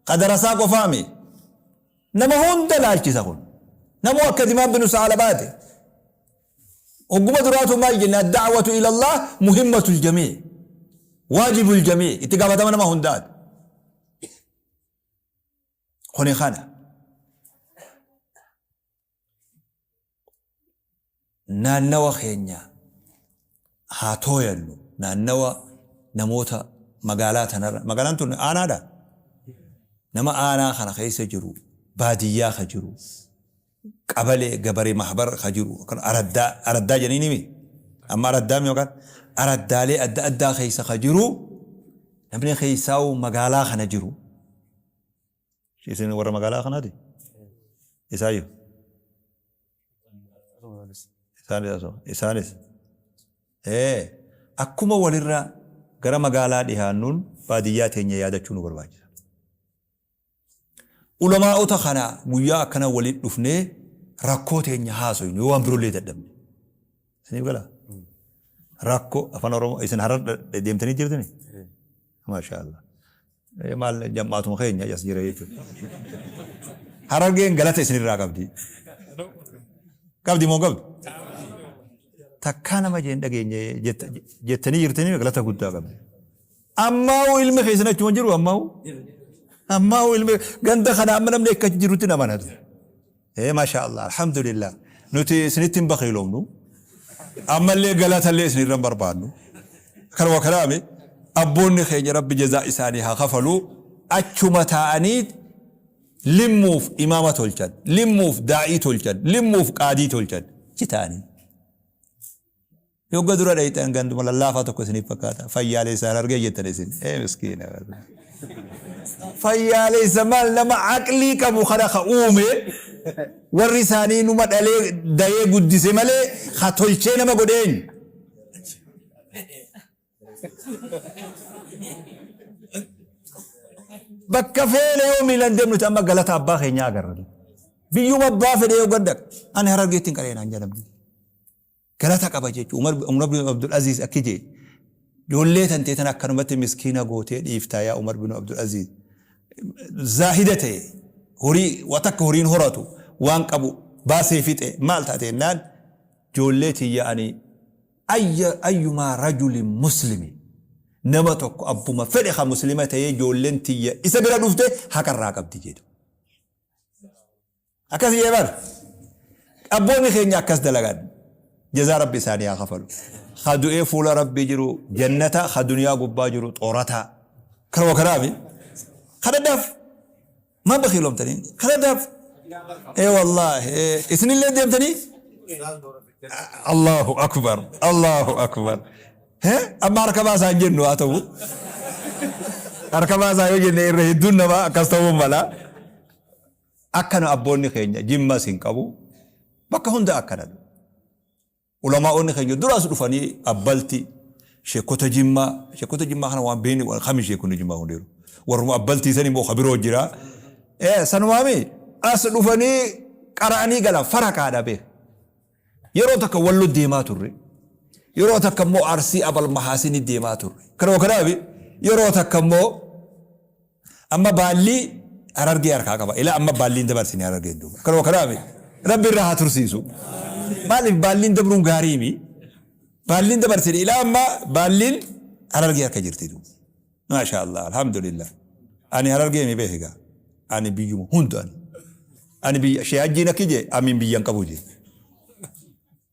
Ka darasaa qofaami. Nama hunda laalchisa kun. Namuu akka Dimaam binu Sa'alabaati. Hogguma duraatu maal jenne ad-da'watu ila Allah muhimmatul jamii. Waajibul jamii. Itti gaafatama nama hundaati. Kuni kana. Naannawa keenya haa tooyannu. Naannawa namoota magaalaa tanarra. Magaalaan tun aanaadha. Nama aanaa kana keessa jiru, baadiyyaa ka jiru, qabalee gabaree mahbar ka jiru, araddaa araddaa jedhanii nimi. Amma araddaa yookaan araddaalee adda addaa keessa ka jiru namni keessaa'u magaalaa kana jiru. Isin warra magaalaa kanaati? Isaayyuu? Isaanis asuma. Isaanis. Ee, akkuma walirra gara magaalaa dhihaannuun baadiyyaa teenya yaadachuu nu barbaachisa. Ulamaa'ota kana guyyaa akkana walitti dhufnee rakkoo teenya haasoynu yoo waan biroollee dadhabne. Isiniif galaa? Rakkoo afaan Oromoo isin harar deemtanii jirtanii? Maashaa Allah. Maal jam'aatuma keenya as jira jechuudha. Harargeen galata isinirraa qabdi. Qabdi moo qabdi? Takkaa nama jeen dhageenye jettanii jirtanii galata guddaa qabdi. Ammaa'uu ilmi keessan achuma jiru ammaa'uu. Ammaa'uu ilmi ganda kana amma namni akka jirutti nama natu. Ee maashaa Allah alhamdulillah nuti isinitti hin bakiiloomnu ammallee galatallee isinirra hin barbaannu kanuma kanaami abboonni keenya rabbi jazaa isaanii haa kafalu achuma taa'anii limmuuf imaama tolchan limmuuf daa'ii tolchan limmuuf qaadii tolchan achi taa'anii. Yogga dura dhayxan ganduma lallaafaa tokko isiniif fakkaata. Fayyaaleessa Harargee jettan isin. Ee miskiina. Fayyaaleessa maal nama aqlii qabu kana ka uume warri isaanii numa dhalee dayee guddise malee ka tolchee nama godhe eenyu? Bakka feene yoo miilan deemnu amma galata abbaa keenyaa agarra. Biyyuma abbaa fedhe yoo gad dhaqa. Ani Harargeetti hin qareenaan jedhamti. Galata qaba jechu. Umar Umar bin Abdul Aziz akki jee. Joollee tantee tan akkanumatti miskiina gootee dhiiftaa yaa Umar bin Abdul Aziz. Zaahida ta'e horii wa takka horiin horatu waan qabu baasee fixe maal taate jennaan joollee tiyya ani ayya ayyumaa rajulin muslimi nama tokko abbuma fedhe ka muslima ta'ee joolleen tiyya isa bira dhufte haqa irraa qabdi jedhu. Akkas jee bar. Abboonni keenya akkas dalagan. Jazaa Rabbi isaanii haa kafalu. Ka du'ee fuula Rabbii jiru jannata, ka duniyaa gubbaa jiru xoorataa. Kanuma kanaafi. Kadhadhaaf. Maa bakiilomtanii? Kadhadhaaf. Ee wallaahi. Isinillee deemtanii? Allahu akbar. Allahu akbar. He? Amma harka baasaa hin jennu haa ta'u. Harka baasaa yoo jenne irra hedduun namaa akkas ta'uu mala. Akkana abboonni keenya jimmas hin qabu bakka hunda akkana. Ulamaa'onni keenya duraas dhufanii abbalti sheekota jimmaa sheekota jimmaa kana waan beekni waan kami sheekonni jimmaa hundeeru. Warruma abbaltii san immoo kabiroo jira. Ee sanumaami as dhufanii qara'anii galan faraqaadha beek. Yeroo takka wallo deemaa turre. Yeroo takka immoo arsii abal mahaasini deemaa turre. Kanuma kanaafi yeroo takka immoo Amma baallii Harargee harkaa qaba. Ilaa amma baalliin dabarsine Harargeen duuba. Kanuma kanaafi Rabbi irraa haa tursiisu. Maaliif baalliin dabruun gaariimi? Baalliin dabarsine ilaa amma baalliin Harargee harka jirti duuba. Maashaa Allah alhamdulillah. Ani Harargee mi beekaa? Ani biyyuma hunda ani. Ani biyya shee hajjiin akki jee amiin biyyan qabu jee.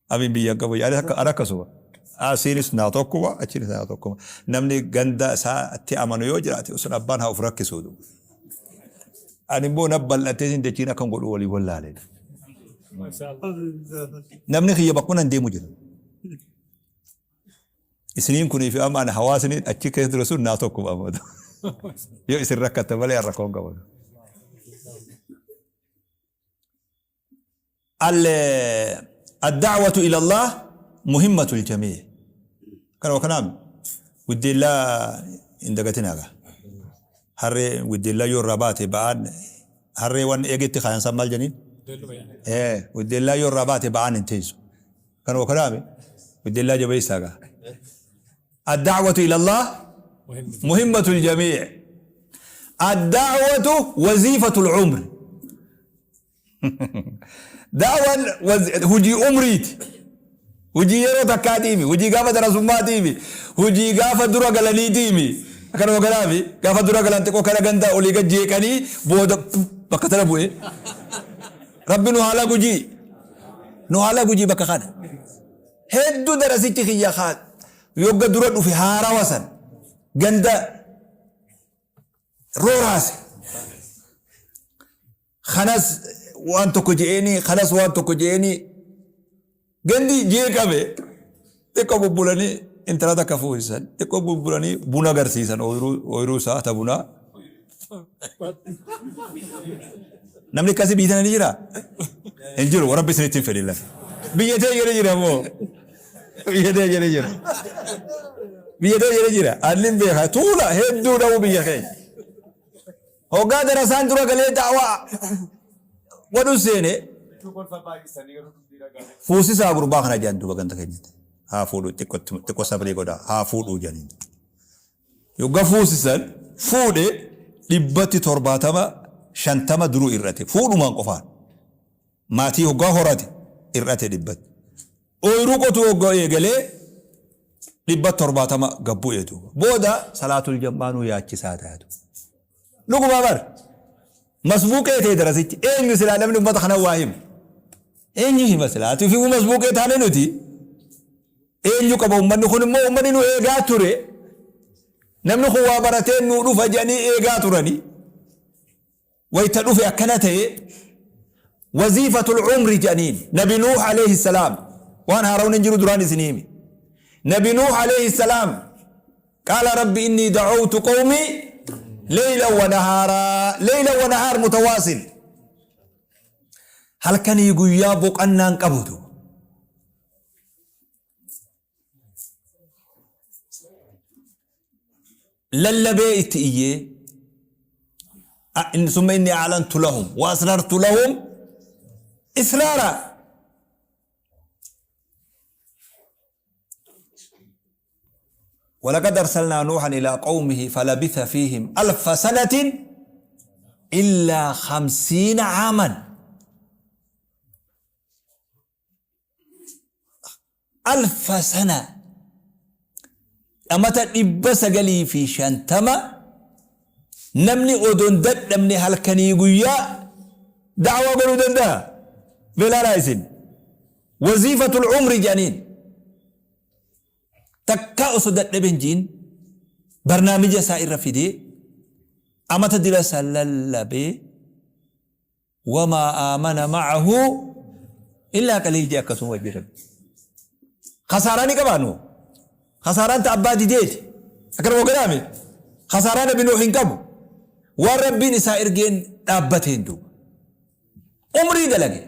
Amin biyya hin qabu. Ani akka ani akkasuma. Asiinis naa tokkuma achiinis naa tokkuma. Namni ganda isaatti amanu yoo jiraate sun abbaan haa of rakkisuu. Ani immoo na bal'atee isin dachiin akkan godhu walii wallaale. Namni kiyya bakkuma nan deemu jira. Isiniin kunii fi amma ani hawaasni achi keessa ture sun naa tokkuma amma. Yoo isin rakkatte malee rakkoon qabu. الدعوة إلى الله مهمة الجميع kana kanaaf guddeellaa hin dagatinaa gaa harree guddeellaa yoo irraa baate ba'aan Harree waan eegetti kaayan san maal janiin? Ee, widdeellaa yoo irraa baate ba'aan hin teessu. Kanuma kanaami widdeellaa jabeessaa gaa. Ad-da'watu ila Allah muhimmatul jamii'. Ad-da'watu waziifatul umri. Da'waan hujii umriiti. Hujii yeroo takkaatiimi. Hujii gaafa darasummaatiimi. Hujii gaafa dura galaniitiimi. Akkanuma kanaafi gaafa dura galan xiqqoo kana ganda olii gad jeeqanii booda bakka tana bu'e. Rabbi nu haala gujii. Nu haala gujii bakka kana. Hedduu darasichi kiyya kaa yogga dura dhufe haarawa san ganda rooraase. Kanas waan tokko je'eenii kanas waan tokko je'eenii gandi jeeqame xiqqoo bubbulanii intala takka fuusisan xiqqoo bubbulanii buna agarsiisan ooyiruu isaa ta bunaa. Namni akkasii biyya tana ni jira? Hin jiru rabbi isinitti hin fedhin lafa. Biyya tee jedhe jira moo? Biyya tee jedhe jira. Biyya tee jedhe jira. Annin beeka tuula hedduu dha'uu biyya keenya. Hoggaa darasaan dura galee da'waa godhu seene fuusisaa gurbaa kana jedhan duuba ganda keenyatti. Haa fuudhu xiqqo sabrii godha haa fuudhuu jedhaniin. Yogga fuusisan fuudhe 170 50 duruu irrate fuudhumaan qofaan. Maatii hoggaa horate irrate dhibbatti. Ooyruu qotuu hoggaa eegalee 170 gad bu'e duuba. Booda salaatul jam'aanuu yaachisaa taatu. Dhugumaa bar. Masbuuqee ta'e darasichi. Eenyu silaa namni ummata kana waa himu? Eenyu hima silaa? Ati ofii masbuuqee taane nuti. Eenyu qaba ummanni kun immoo ummanni nu eegaa ture. Namni kun waa baratee nu dhufa jedhanii eegaa turani. Wayta dhufe akkana ta'e waziifatul umri jedhaniin Nabi Nuuh alayhi salaam waan haarawni hin jiru duraan isin himi. Nabi Nuuh alayhi salaam qaala rabbi innii da'awtu qawmii leylan wa nahaaraa leylan wa nahaar mutawaasil halkanii guyyaa boqannaan qabutu Lallabee itti iyyee summa inni a'lantu lahum wa asrartu lahum israara. ولقد أرسلنا نوحا إلى قومه فلبث فيهم ألف سنة إلا 50 عاما. Alfa sana amata 950 namni odoo hin dadhabne halkanii guyyaa da'waa godhuu danda'a. Mee ilaalaa isin. Waziifatul umri jedhaniin. Takkaa osoo dadhabe hin ji'in barnaamija isaa irra fidee amata dila san lallabee Wamaa aamana ma'ahu illaa qaliil jee akkasuma wajji rabbi. Khasaaraa ni qabaa Nuuh? Khasaaraan ta abbaa dideeti. Akkana moo gadaame? Khasaaraa nabi Nuuh hin qabu. Waan rabbiin isaa ergeen dhaabbateen duuba. Umrii dalage.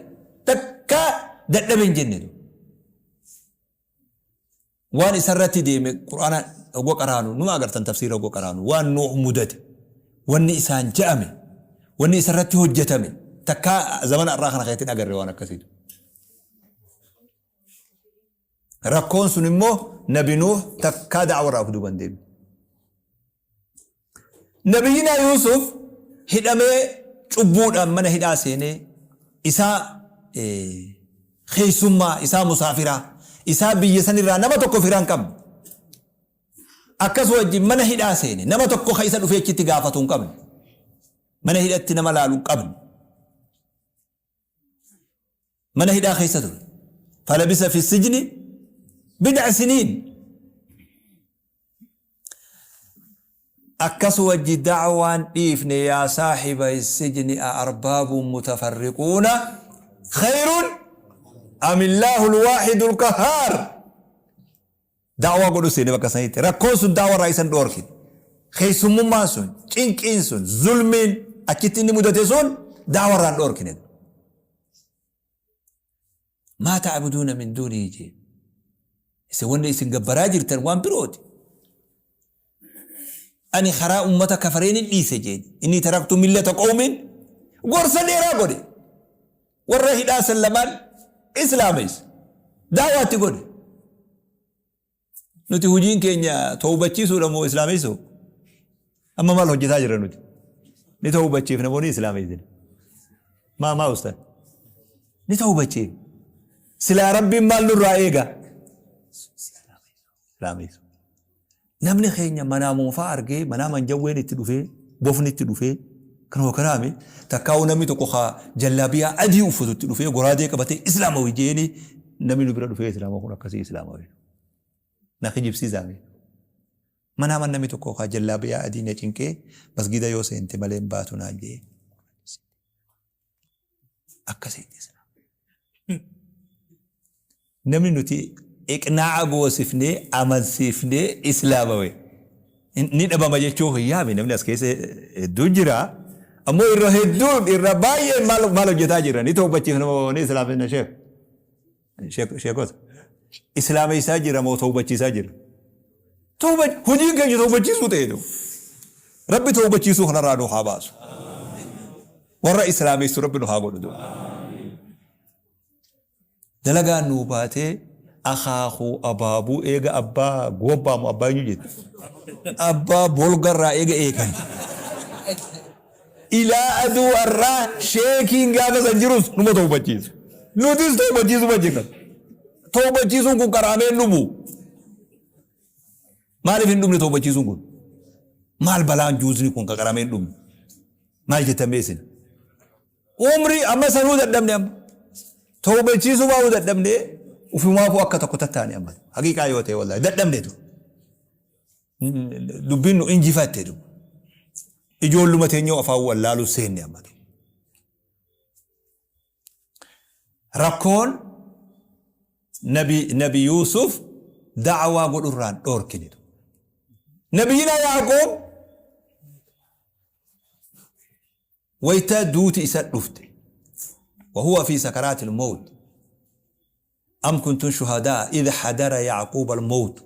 Takka dadhabe hin jenne duuba. Waan isarratti deeme Qur'aana hogga qaraanu numa agartan tafsiira hogga qaraanu waan Nuuh mudate wanni isaan ja'ame wanni isarratti hojjatame takkaa zamana arraa kana keessatti hin agarre waan akkasiitu. Rakkoon sun immoo nabi Nuuh takkaa da'wa irraa of duuba hin deebine. Nabiyyinaa Yuusuf hidhamee cubbuudhaan mana hidhaa seenee isaa keessummaa isaa musaafiraa isaa biyya sanirraa nama tokko firaa hin qabne akkas wajjin mana hidhaa seene nama tokko ka isa dhufee achitti gaafatu hin qabne mana hidhatti nama laalu hin qabne Mana hidhaa keessa ture. Falabisa fi sijni bid'a siniin. Akkas wajji da'waan dhiifne yaa saahiba sijni a arbaabun mutafarriquuna khayrun amillaahu alwaahidu alqahhaar. Da'waa godhu seene bakka sanitti. Rakkoon sun da'waa irraa isa hin dhoorkine. Keessummummaan sun, cinqiin sun, zulmiin achitti inni mudate sun da'waa irraa hin dhoorkine. Maa ta'buduuna min duunihi jee. Isin wanni isin gabbaraa jirtan waan birooti. Ani karaa ummata kafareen hin dhiise jeen. Inni taraktu millata qawmin Gorsa dheeraa godhe. Warra hidhaa san lamaan islaameesse. Da'waa itti godhe. Nuti hujiin keenya towbachiisuudha moo islaameessuu? Amma maal hojjetaa jirra nuti? Ni towbachiifna moo ni islaameessina? Maa maa ustaz? Ni towbachiifna. Silaa Rabbiin maal nurraa eega? Islaameessuu. Namni keenya manaa moofaa argee manaa manjawween itti dhufee bofni itti dhufee kanuma kanaami takkaa'uu namni tokko kaa jallaabiyaa adii uffatu itti dhufee goraadee qabatee islaamawi jeeni namni nu bira dhufee islaama kun akkasii islaamawi na kijibsiisaa mee manaa namni tokko kaa jallaabiyaa adii na cinqee masgida yoo seente malee hin baatu naan jee akkasitti islaama. Namni nuti iqnaa'a goosifnee amansiifnee islaamawe ni dhabama jechuu hin yaami namni as keessa hedduun jira. Ammoo irra hedduun irra baay'een maal maal hojjetaa jira ni tawbachiifna moo ni islaamina sheek sheekota islaameessaa jira moo tawbachiisaa jira. Tawba hojiin keenya tawbachiisuu ta'e du. Rabbi tawbachiisuu kanarraa nu haa baasu. Warra islaameessu Rabbi nu haa godhu du. Dalagaan nuu baatee akaakuu abaabuu eega abbaa goobbaa moo abbaa eenyu jette? Abbaa bolgarraa eega eegan. Ilaa aduu har'aa sheekiin gaafa san jirus numa tawbachiisa. Nutis tawbachiisuma jirra. Tawbachiisuun kun qaraamee hin dhumu. Maaliif hin dhumne tawbachiisuun kun? Maal balaan juuzni kun ka qaramee hin dhumne? Maal jettan mee isin? Umrii amma sanuu dadhabne amma. Tawbachiisuu baa'uu dadhabne ufumaafuu akka tokko tattaane amma. Haqiiqaa yoo ta'e wallahi dadhabne tu. Dubbiin nu injifatte tu. Ijoolluma teenyoo afaan wallaaluu seenne amma. Rakkoon nabi nabi Yuusuf da'awaa godhurraan dhoorkine. Nabiyyina Yaaqoob wayta duuti isa dhufte وهو في سكرات الموت أم كنتم شهداء إذ حضر يعقوب الموت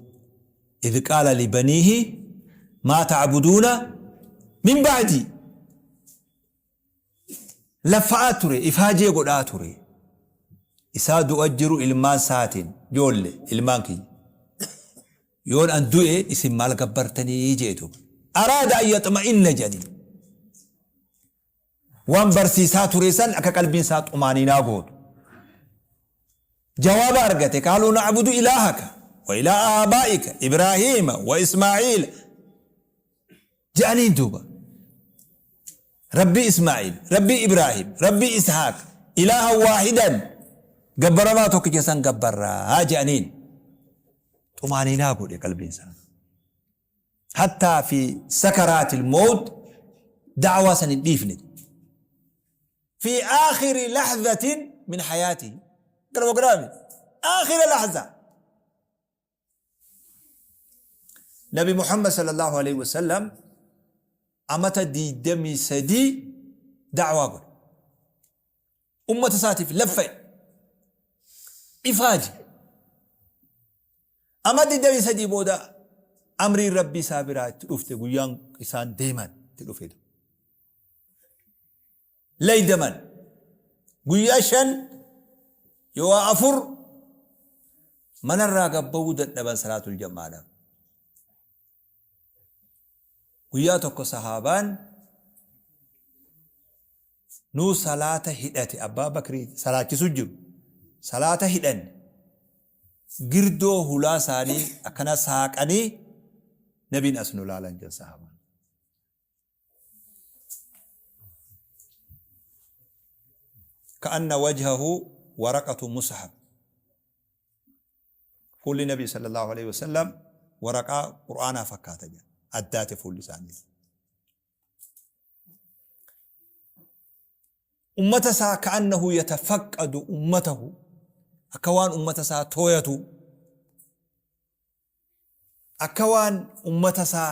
إذ قال لبنيه ما تعبدون من بعدي Laffa'aa ture, ifaajee godhaa ture. Isaa du'a jiru ilmaan isaatiin, joolle, ilmaan kiyya. Yoon an du'e isin maal gabbartanii jee duuba. Araada an yaxma'inna jedhaniin. Waan barsiisaa ture san akka qalbiin isaa xumaaniinaa gootu. Jawaaba argate, qaaluu na'budu ilaahaka wa ilaaha aabaa'ika Ibraahiima wa Ismaa'iila Je'aniin duuba. Rabbii Ismaa'iil, Rabbii Ibraahim, Rabbii Ishaaq, ilaahan waahidan, gabbaramaa tokkicha san gabbarraa je'aniin. Xumaaniinaa godhe qalbiin isaa. Hattaa fi sakaraatil mawt da'waa san hin dhiifne. Fi aakhiri lahzatin min hayaatihi. Kana mogiraami. Aakhira lahza. Nabi Muhammad sallallahu alaihi wasallam amata 23 da'waa godhe. Ummata isaatiif laffa'e. Ifaaje. Ama 23 booda amriin Rabbii isaa biraa itti dhufte guyyaan isaan deeman itti dhufe. Laydaman guyyaa 5 yoo 4 manarraa gad ba'uu dadhaban salaatul jam'aadhaaf. Guyyaa tokko sahaabaan nuu salaata hidhate abbaa bakrii salaachisu jiru salaata hidhanne girdoo hulaa isaanii akkana saaqanii nabiin as nu laalan jedhan sahaabaan. Ka'anna wajhahu waraqatu mushaf. Fuulli Nabii sallallahu alaihi wasallam waraqaa Qur'aanaa fakkaata jedha. Addaate fuulli isaanii. Ummata isaa ka'annahu yatafaqqadu ummatahu akka waan ummata isaa tooyatu Akka waan ummata isaa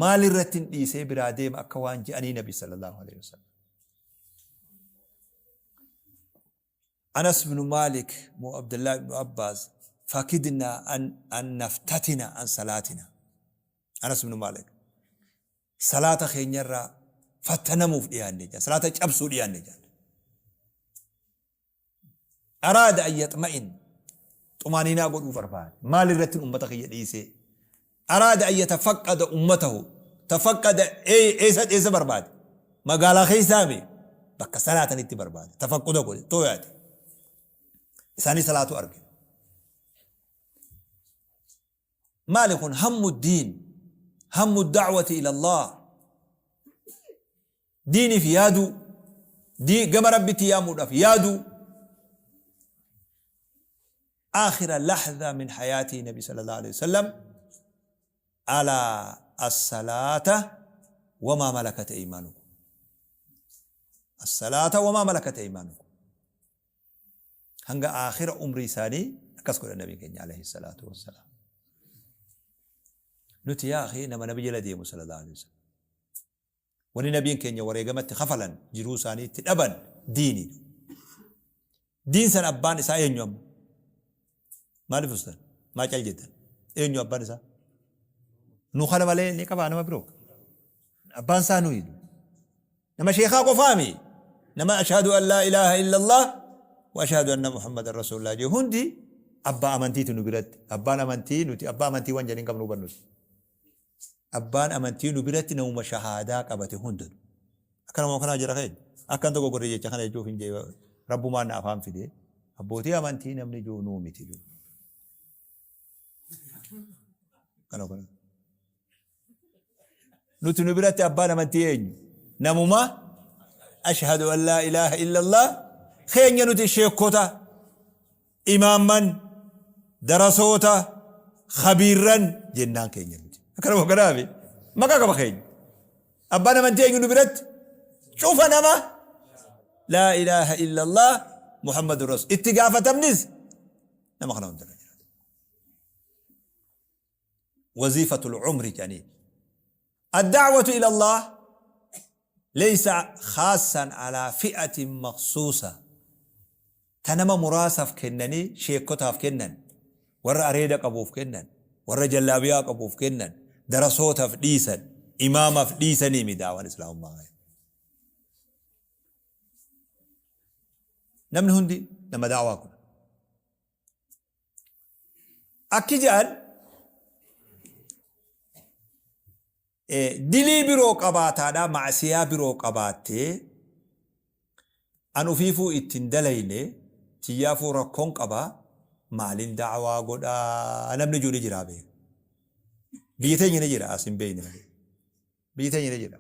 maal irrattin dhiisee biraa deema akka waan je'anii Nabi sallallahu alaihi wasallam. Anas ibn Malik moo Abdullah ibn Abbas fakidna an naftatina an salaatina. Anas ibn Malik salaata keenyarraa Fattanamuuf dhiyaanne jedhan. Salaata cabsuu dhiyaanne jedhan. Araada an yaxma'in xumaaniinaa godhuu barbaade. Maal irrattin ummata kiyya dhiisee? Araada an yatafaqqada ummatahu tafaqqada eessa eessa barbaade? Magaalaa keessaa mi? Bakka salaatanitti barbaade. Tafaqquda godhe tooyaate. Isaanii salaatu arge. Maali kun hammu diin hammu da'wati ila Allah Diiniif yaaduu, dii gama Rabbitti yaamuudhaaf yaaduu. Aakhira lahza min hayaatii Nabi sallallahu alaihi wasallam alaa as-salaata wamaa malakat aymaanukum. As-salaata wamaa malakat aymaanukum. Hanga aakhira umrii isaanii akkas godhan Nabiin keenya alayhi salaatu wassalaam. Nuti yaa akhii nama nabi jala deemu sallallahu alaihi wasallam. Wanni Nabiin keenya wareegama itti kafalan, jiruu isaanii itti dhaban diini. Diin san abbaan isaa eenyu amma? Maaliif ustan? Maa cal jettan? Eenyu abbaan isaa? Nu kana malee ni qabaa nama biroo? Abbaan isaa nuyi. Nama sheekaa qofaami. Nama ashhadu an laa ilaaha illallah wa ashhadu anna Muhammadan rasuulullah jedhu hundi abbaa amantiiti nu biratti. Abbaan amantii nuti abbaa amantii waan jedhin qabnu hubannuti. Abbaan amantii nu biratti namuma shahaadaa qabate hunda. Akka nama kanaa jira keenya. Akkan dogoggorre jecha kana jechuuf hin jee rabbumaan na afaan fide. Abbootii amantii namni jiru nuu miti jiru. Kana kana. Nuti nu biratti abbaan amantii eenyu? Namuma ashhadu an laa ilaaha illallah keenya nuti sheekota Imaamman, darasoota, khabiirran jennaan keenya nuti. Akkana moo kanaafi maqaa qaba keenya. Abbaan amantii eenyu nu biratti? Cufa nama laa ilaaha illallah Muhammadu Rasul. Itti gaafatamnis nama kana hundarra jira. Waziifatul umri jedhanii. Ad-da'watu ila Allah laysa khaassan ala fi'atin makhsuusa. Ta nama muraasaaf kennanii sheekkotaaf kennan, warra areeda qabuuf kennan, warra jallaabiyaa qabuuf kennan, darasootaaf dhiisan, imaamaaf dhiisaniimi da'waan islaamummaa. Namni hundi nama da'waa godha. Akki jedhan dilii biroo qabaataadhaa ma'asiyaa biroo qabaattee an ufiifuu itti hin dalayne tiyyaafuu rakkoon qaba maalin da'waa godhaa namni jiru ni jiraa beeka. Biyya teenya ni jira as hin beekne malee. Biyya teenya ni jira.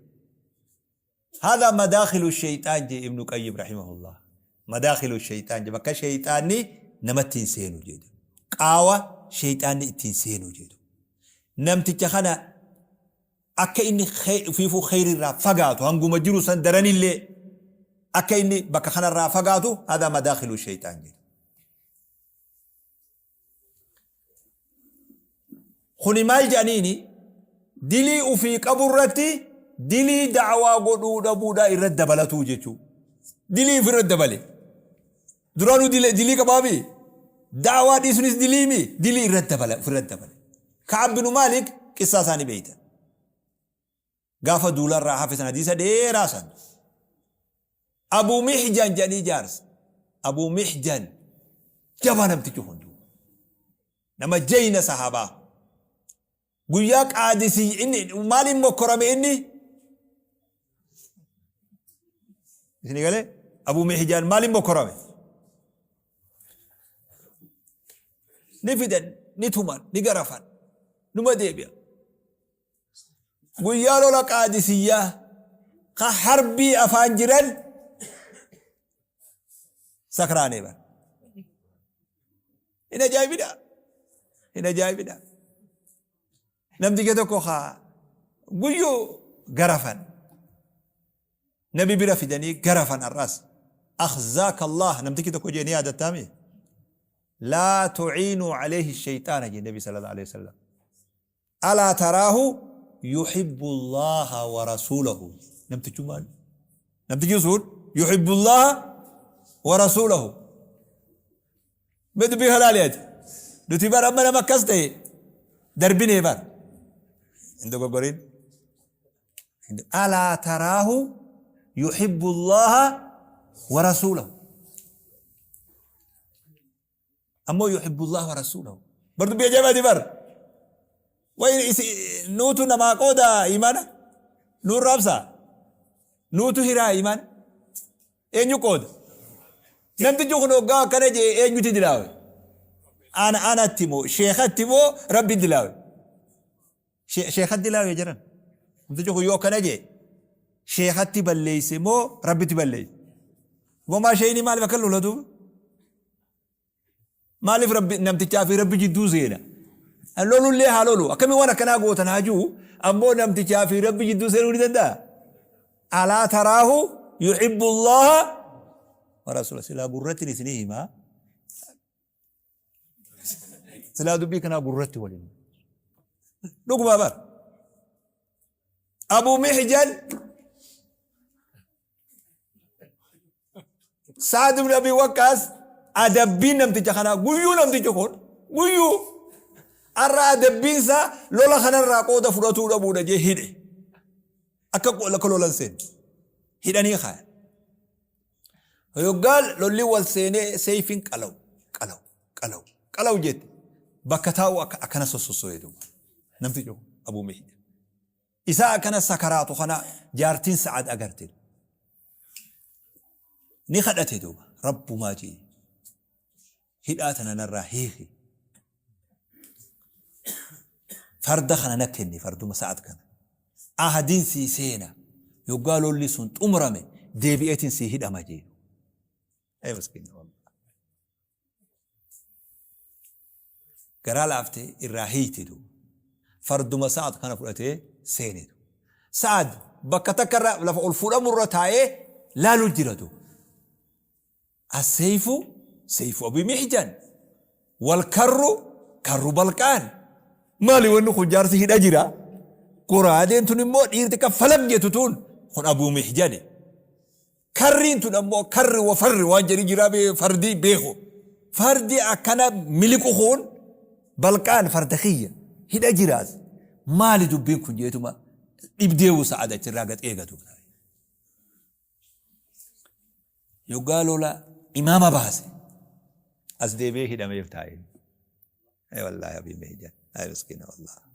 Haadhaa madaakhilu sheyxaan jee Ibnu Qayyim rahimahullah. Madaakhilu sheyxaan jee bakka sheyxaanni namatti hin seenu jedhu. Qaawa sheyxaanni ittiin seenu jedhu. Namticha kana akka inni ufiifuu kheyri irraa fagaatu hanguma jiru san daranillee akka inni bakka kanarraa fagaatu haadhaa madaakhilu sheyxaan jedhu. Kuni maal jedhaniini dilii ufii qabu irratti dilii da'waa godhuu dhabuudhaa irratti dabalatuu jechuu. Dilii ofirratti dabale. Duraanuu dilii qabaami. Da'waa dhiisunis diliimi dilii irratti dabala ofirratti dabale. Ka'ab binu Maalik qissaa isaanii beeytan. Gaafa duularraa hafe san hadiisa dheeraa san. Abuu Mihjan jedhanii jaarsa. Abuu Mihjan jabaa namtichi kun duuba. Nama jayna sahaabaa. Guyyaa qaadisii inni maaliin mokkorame inni? Isin galee Abuu Mihjan maaliin mokkorame? Ni fidan, ni tuman, ni garafan, numa deebi'a. Guyyaa lola Qaadisiyyaa ka harbii afaan jiran sakraanee bar. Hin ajaa'ibidha. Hin ajaa'ibidha. Namticha tokko ka guyyuu garafan. Nabi bira fidanii garafan har'as. Akhzaaka Allah namtichi tokko jee ni yaadattaami. Laa tuciinuu alayhi shayxaana jee Nabi sallallahu alayhi wasallam. Alaa taraahu yuhibbu Allaaha wa rasuulahu namtichummaan namtichi sun yuhibbu Allaaha wa rasuulahu mee dubbii kana laali ati nuti bar amma nama akkas ta'e darbinee bar hin dogoggorin. Alaa taraahu yuhibbu Allaaha wa rasuulahu. Ammoo yuhibbu Allaaha wa rasuulahu. Bar dubbii ajaa'ibaati bar. Wayi isi nuutu namaa qooda imaana. Nuun raabsaa. Nuutu hiraa imaana. Eenyu qooda? Namtichi kun hoggaa akkana jee eenyuti dilaawe? Ana anatti moo sheekatti moo rabbi dilaawe? Sheekatti dilaawe jedhan. Namtichi kun yoo akkana jee sheekatti balleeyse moo rabbitti balleeyse? Gomaa sheeyni maaliif akka lola duuba? Maaliif rabbi namtichaa fi rabbi jidduu seena? Lolullee haa lolu. Akkamiin waan akkanaa gootan haa ji'u. Ammoo namtichaa fi rabbi jidduu seenuu ni danda'a? Alaa taraahu yuhibbu Allaha wa rasuula. Silaa gurratti isinii himaa. Silaa dubbii kanaa gurratti waliin. Dhugumaa bara. Abu Mihjan Sa'ad ibn Abi Waqqaas adabbiin namticha kanaa guyyuu namtichi kun guyyuu har'a adabbiin isaa lola kanarraa qooda fudhatuu dhabuudha jee hidhe. Akka akka lolan seenne hidhanii kaayan. Yoggaa lolli wal seenee seeyfiin qalaw qalaw qalaw qalaw jette bakka taa'u akka akkana sossosso'ee duuba namtichi kun Abuu Mihjan. Isaa akkana sakaraatu kana jaartiin Sa'ad agarte. Ni kadhate duuba rabbumaa jee hidhaa tana narraa hiiki. Farda kana na kenni farduma Sa'ad kana. Ahadiin sii seena yoggaa lolli sun xumurame deebi'eetiin sii hidhama jee. Ee miskiina wallah. Garaa laafte irraa hiiyte duuba. Farduma Sa'ad kana fudhatee seene duuba. Sa'ad bakka takka irra lafa ol fuudhamu irra taa'ee laalu jira duuba. As-sayfu sayfu Abi Mihjan wal karru karru Balqaan. Maali wanni kun jaarsi hidha jira. Goraadeen tun immoo dhiirti akka falaq jettu tun kun Abu Mihjani. Karriin tun ammoo karri wa farri waan jedhi jiraa bee fardi beeku. Fardi akkana miliqu kun balqaan farda kiyya hidha jiraas maali dubbiin kun jeetuma dhibdeewu sa'ad achirraa gad eegatu. Yoggaa lola imaama baase as deebi'ee hidhameef taa'e. Ee wallaahi abii meejan. Ay miskiina wallaahi.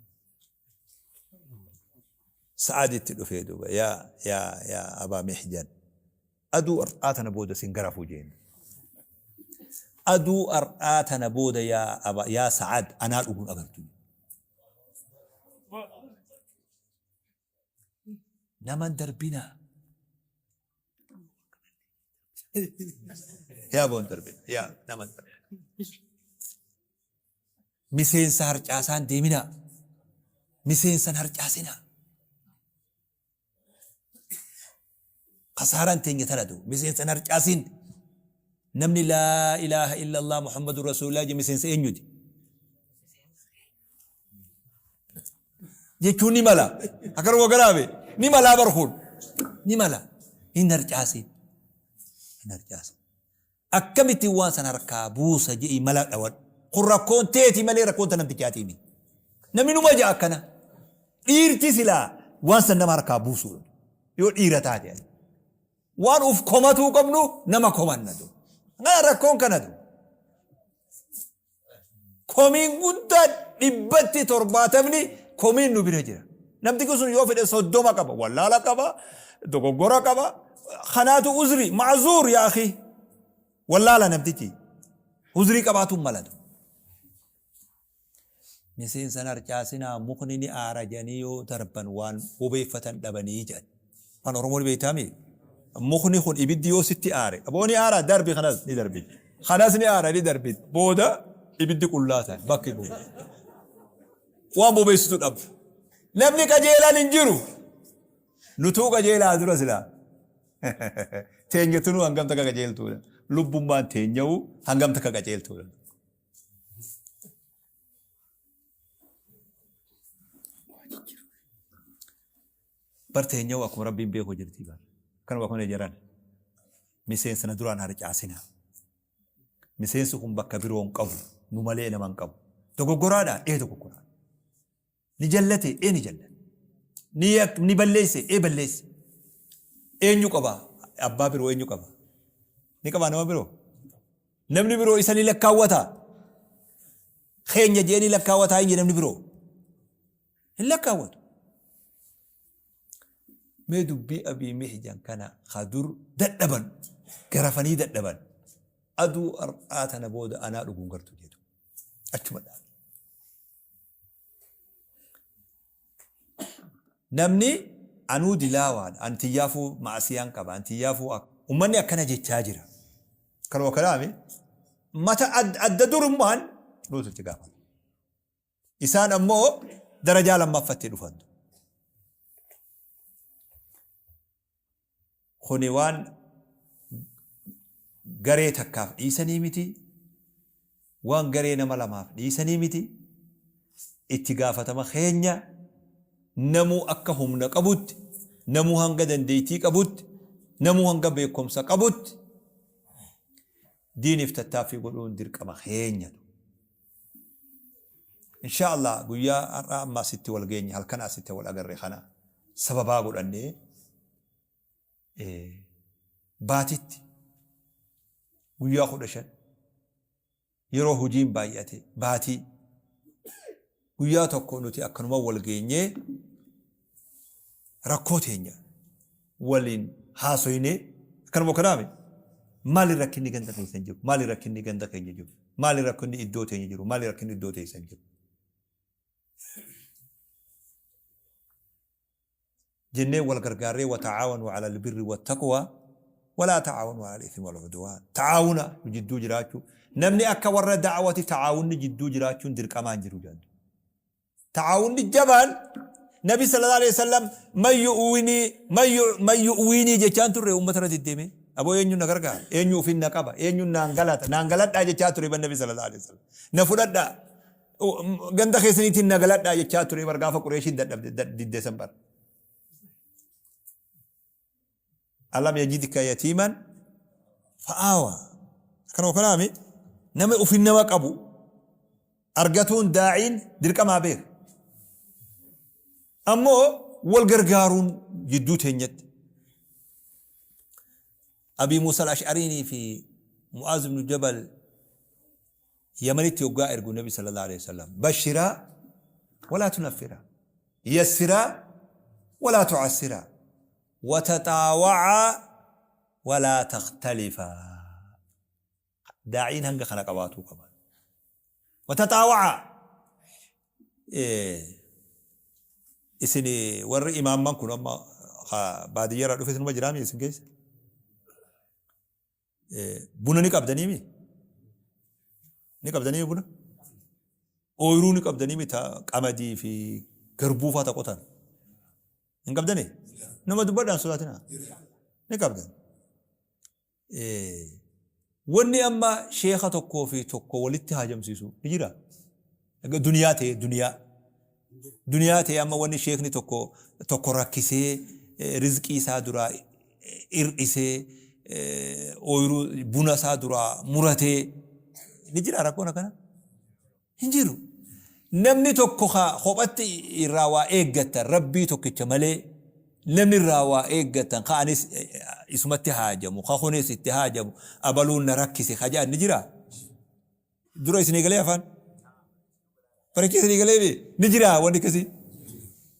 Sa'aaditti dhufee duuba yaa yaa yaa abaa mihjan aduu ar'aa tana booda sin garafuu jeen. Aduu ar'aa tana booda yaa aba yaa Sa'aad anaa dhuguun agartu. Naman darbinaa. Yaa boon darbina yaa naman darbina. Miseensa harcaasaan deeminaa. Miseensan harcaasinaa. Kasaaraan teenya tana du. Miseensan harcaasin. Namni laa ilaaha illallah Muhammadu Rasuulillah je miseensa eenyuti? Jechuun ni mala. Akkanuma garaabe. Ni malaa bar kun. Ni mala. Hin harcaasin. Hin harcaasin. Akkamittiin waan san harkaa buusa je'ii mala dhawadhu. Kun rakkoon teeti malee rakkoon ta namtichaatii miti. Namni numa ja'a akkana. Dhiirti silaa waan san nama harkaa buusuudha. Yoo dhiira taate ati. Waan uf komatuu qabnu nama komanna du. Kana rakkoon kana du. Komiin guddaan dhibbatti torbaatamni komiin nu bira jira. Namtichi sun yoo fedhe 30 qaba, wallaala qaba, dogoggora qaba. Kanaatu uzri, ma'zuur yaa akhi. Wallaala namtichi. Uzrii qabaatuun malatu. Miseensan harcaasinaa mukni ni aara jedhanii yoo darban waan bobeeffatan dhabanii jedhan. Afaan Oromoo ni beektaami? Mukni kun ibiddi yoo sitti aare, aboo ni aara darbi kanas ni darbi. Kanas ni aara ni darbi. Booda ibiddi qullaa ta'a bakki kun. Waan bobeessitu dhabda. Namni qajeelaan hin jiru. Nutuu qajeelaa dura silaa. Teenyatunuu hangam takka qajeeltuudha. Lubbummaan teenya'uu hangam takka qajeeltuudha. Bar teenya'uu akkuma rabbiin beeku jirti bar. Kanuma akkuma jedhan miseensa na duraan harcaasina. Miseensi kun bakka biroo hin qabu nu malee nama hin qabu. Dogoggoraadha ee dogoggoraadha. Ni jallate ee ni jallate. Ni ni balleesse ee balleesse. Eenyu qaba? Abbaa biroo eenyu qaba? Ni qabaa nama biroo? Namni biroo isa ni lakkaawwata? Keenya jee ni lakkaawwataa hin namni biroo? Hin lakkaawwatu. Mee dubbii Abii Mihjan kana ka dur dadhaban garafanii dadhaban aduu har'aa tana booda anaa dhuguun gartu jedhu. Achuma dhaabe. Namni anuu dilaawaadha, an tiyyaafuu ma'asiyaan qaba, an tiyyaafuu ummanni akkana jechaa jira. Kanuma kanaami mata adda durummaan nuutu itti gaafata. Isaan ammoo darajaa lammaffatti dhufan. Kuni waan garee takkaaf dhiisanii miti, waan garee nama lamaaf dhiisanii miti, itti gaafatama keenya namuu akka humna qabutti, namuu hanga dandeettii qabutti, namuu hanga beekumsa qabutti diiniif tattaaffii godhuun dirqama keenya. Inshaa Allah guyyaa har'aa amma asitti wal geenye halkan asitti wal agarre kana sababaa godhannee baatitti guyyaa 15 yeroo hojiin baay'ate baatii guyyaa tokko nuti akkanuma wal geenyee rakkoo teenya waliin haasoynee akkanuma kanaami maali rakkinni ganda keessan jiru maali rakkinni ganda keenya jiru maali rakkinni iddoo teenya jiru maali rakkinni iddoo teessan jiru jennee wal gargaarree wa ta'aawanuu ala albirri wattaqwaa walaa ta'aawanuu ala al-ithmi wal udwaan ta'aawuna nu jidduu jiraachuu namni akka warra da'awati ta'aawunni jidduu jiraachuun dirqamaa hin jiru jedhan. Ta'aawunni jabaan Nabi sallallahu alaihi wasallam man yu'winii man yu'winii jechaan turre uummata irra deddeemee aboo eenyu na gargaara eenyu ofiin na qaba eenyu naan galata naan galadhaa jechaa ture ban Nabi sallallahu alaihi wasallam na fudhadhaa ganda keessaniitiin na galadhaa jechaa ture bar gaafa Qureeshiin dadhabde didde san bar. Alam yajidka yatiiman fa'aawa. Akkanuma kanaami nama ofin nama qabu argatuun daa'iin dirqamaa beeka. Ammoo wal gargaaruun jidduu teenyatti. Abii Muusaa al-Ash'ariinii fi Mu'aaz ibn Jabal Yamanitti yoggaa ergu Nabi sallallahu alaihi wasallam bashiraa walaa tunaffiraa yassiraa walaa tu'assiraa wataxaawacaa walaa takhtalifaa daa'iin hanga kana qabaatuu qaba wataxaawacaa isin warri imaamman kun amma baadiyyarraa dhufe isinuma jiraami isin keessa Buna ni qabdanii mi? Ni qabdanii buna? Ooyiruu ni qabdanii mi ta qamadii fi garbuu faa ta qotan? Hin qabdanii? Nama dubbadhaan sodaatinaa. Ni qabdan. Wanni amma sheeka tokkoo fi tokko walitti haajamsiisu ni jira. Duniyaa ta'e duniyaa. Duniyaa ta'e amma wanni sheekni tokko tokko rakkisee rizqii isaa duraa hir'isee ooyiruu buna isaa duraa muratee ni jira rakkoon akkana? Hin jiru. Namni tokko ka kophatti irraa waa eeggattan Rabbii tokkicha malee namni irraa waa eeggattan ka anis isumatti haajamu ka kunis itti haajamu abaluun na rakkise ka jedhan ni jiraa? Dura isinii galee afaan? Barichi isinii galee bee? Ni jiraa wanni akkasii?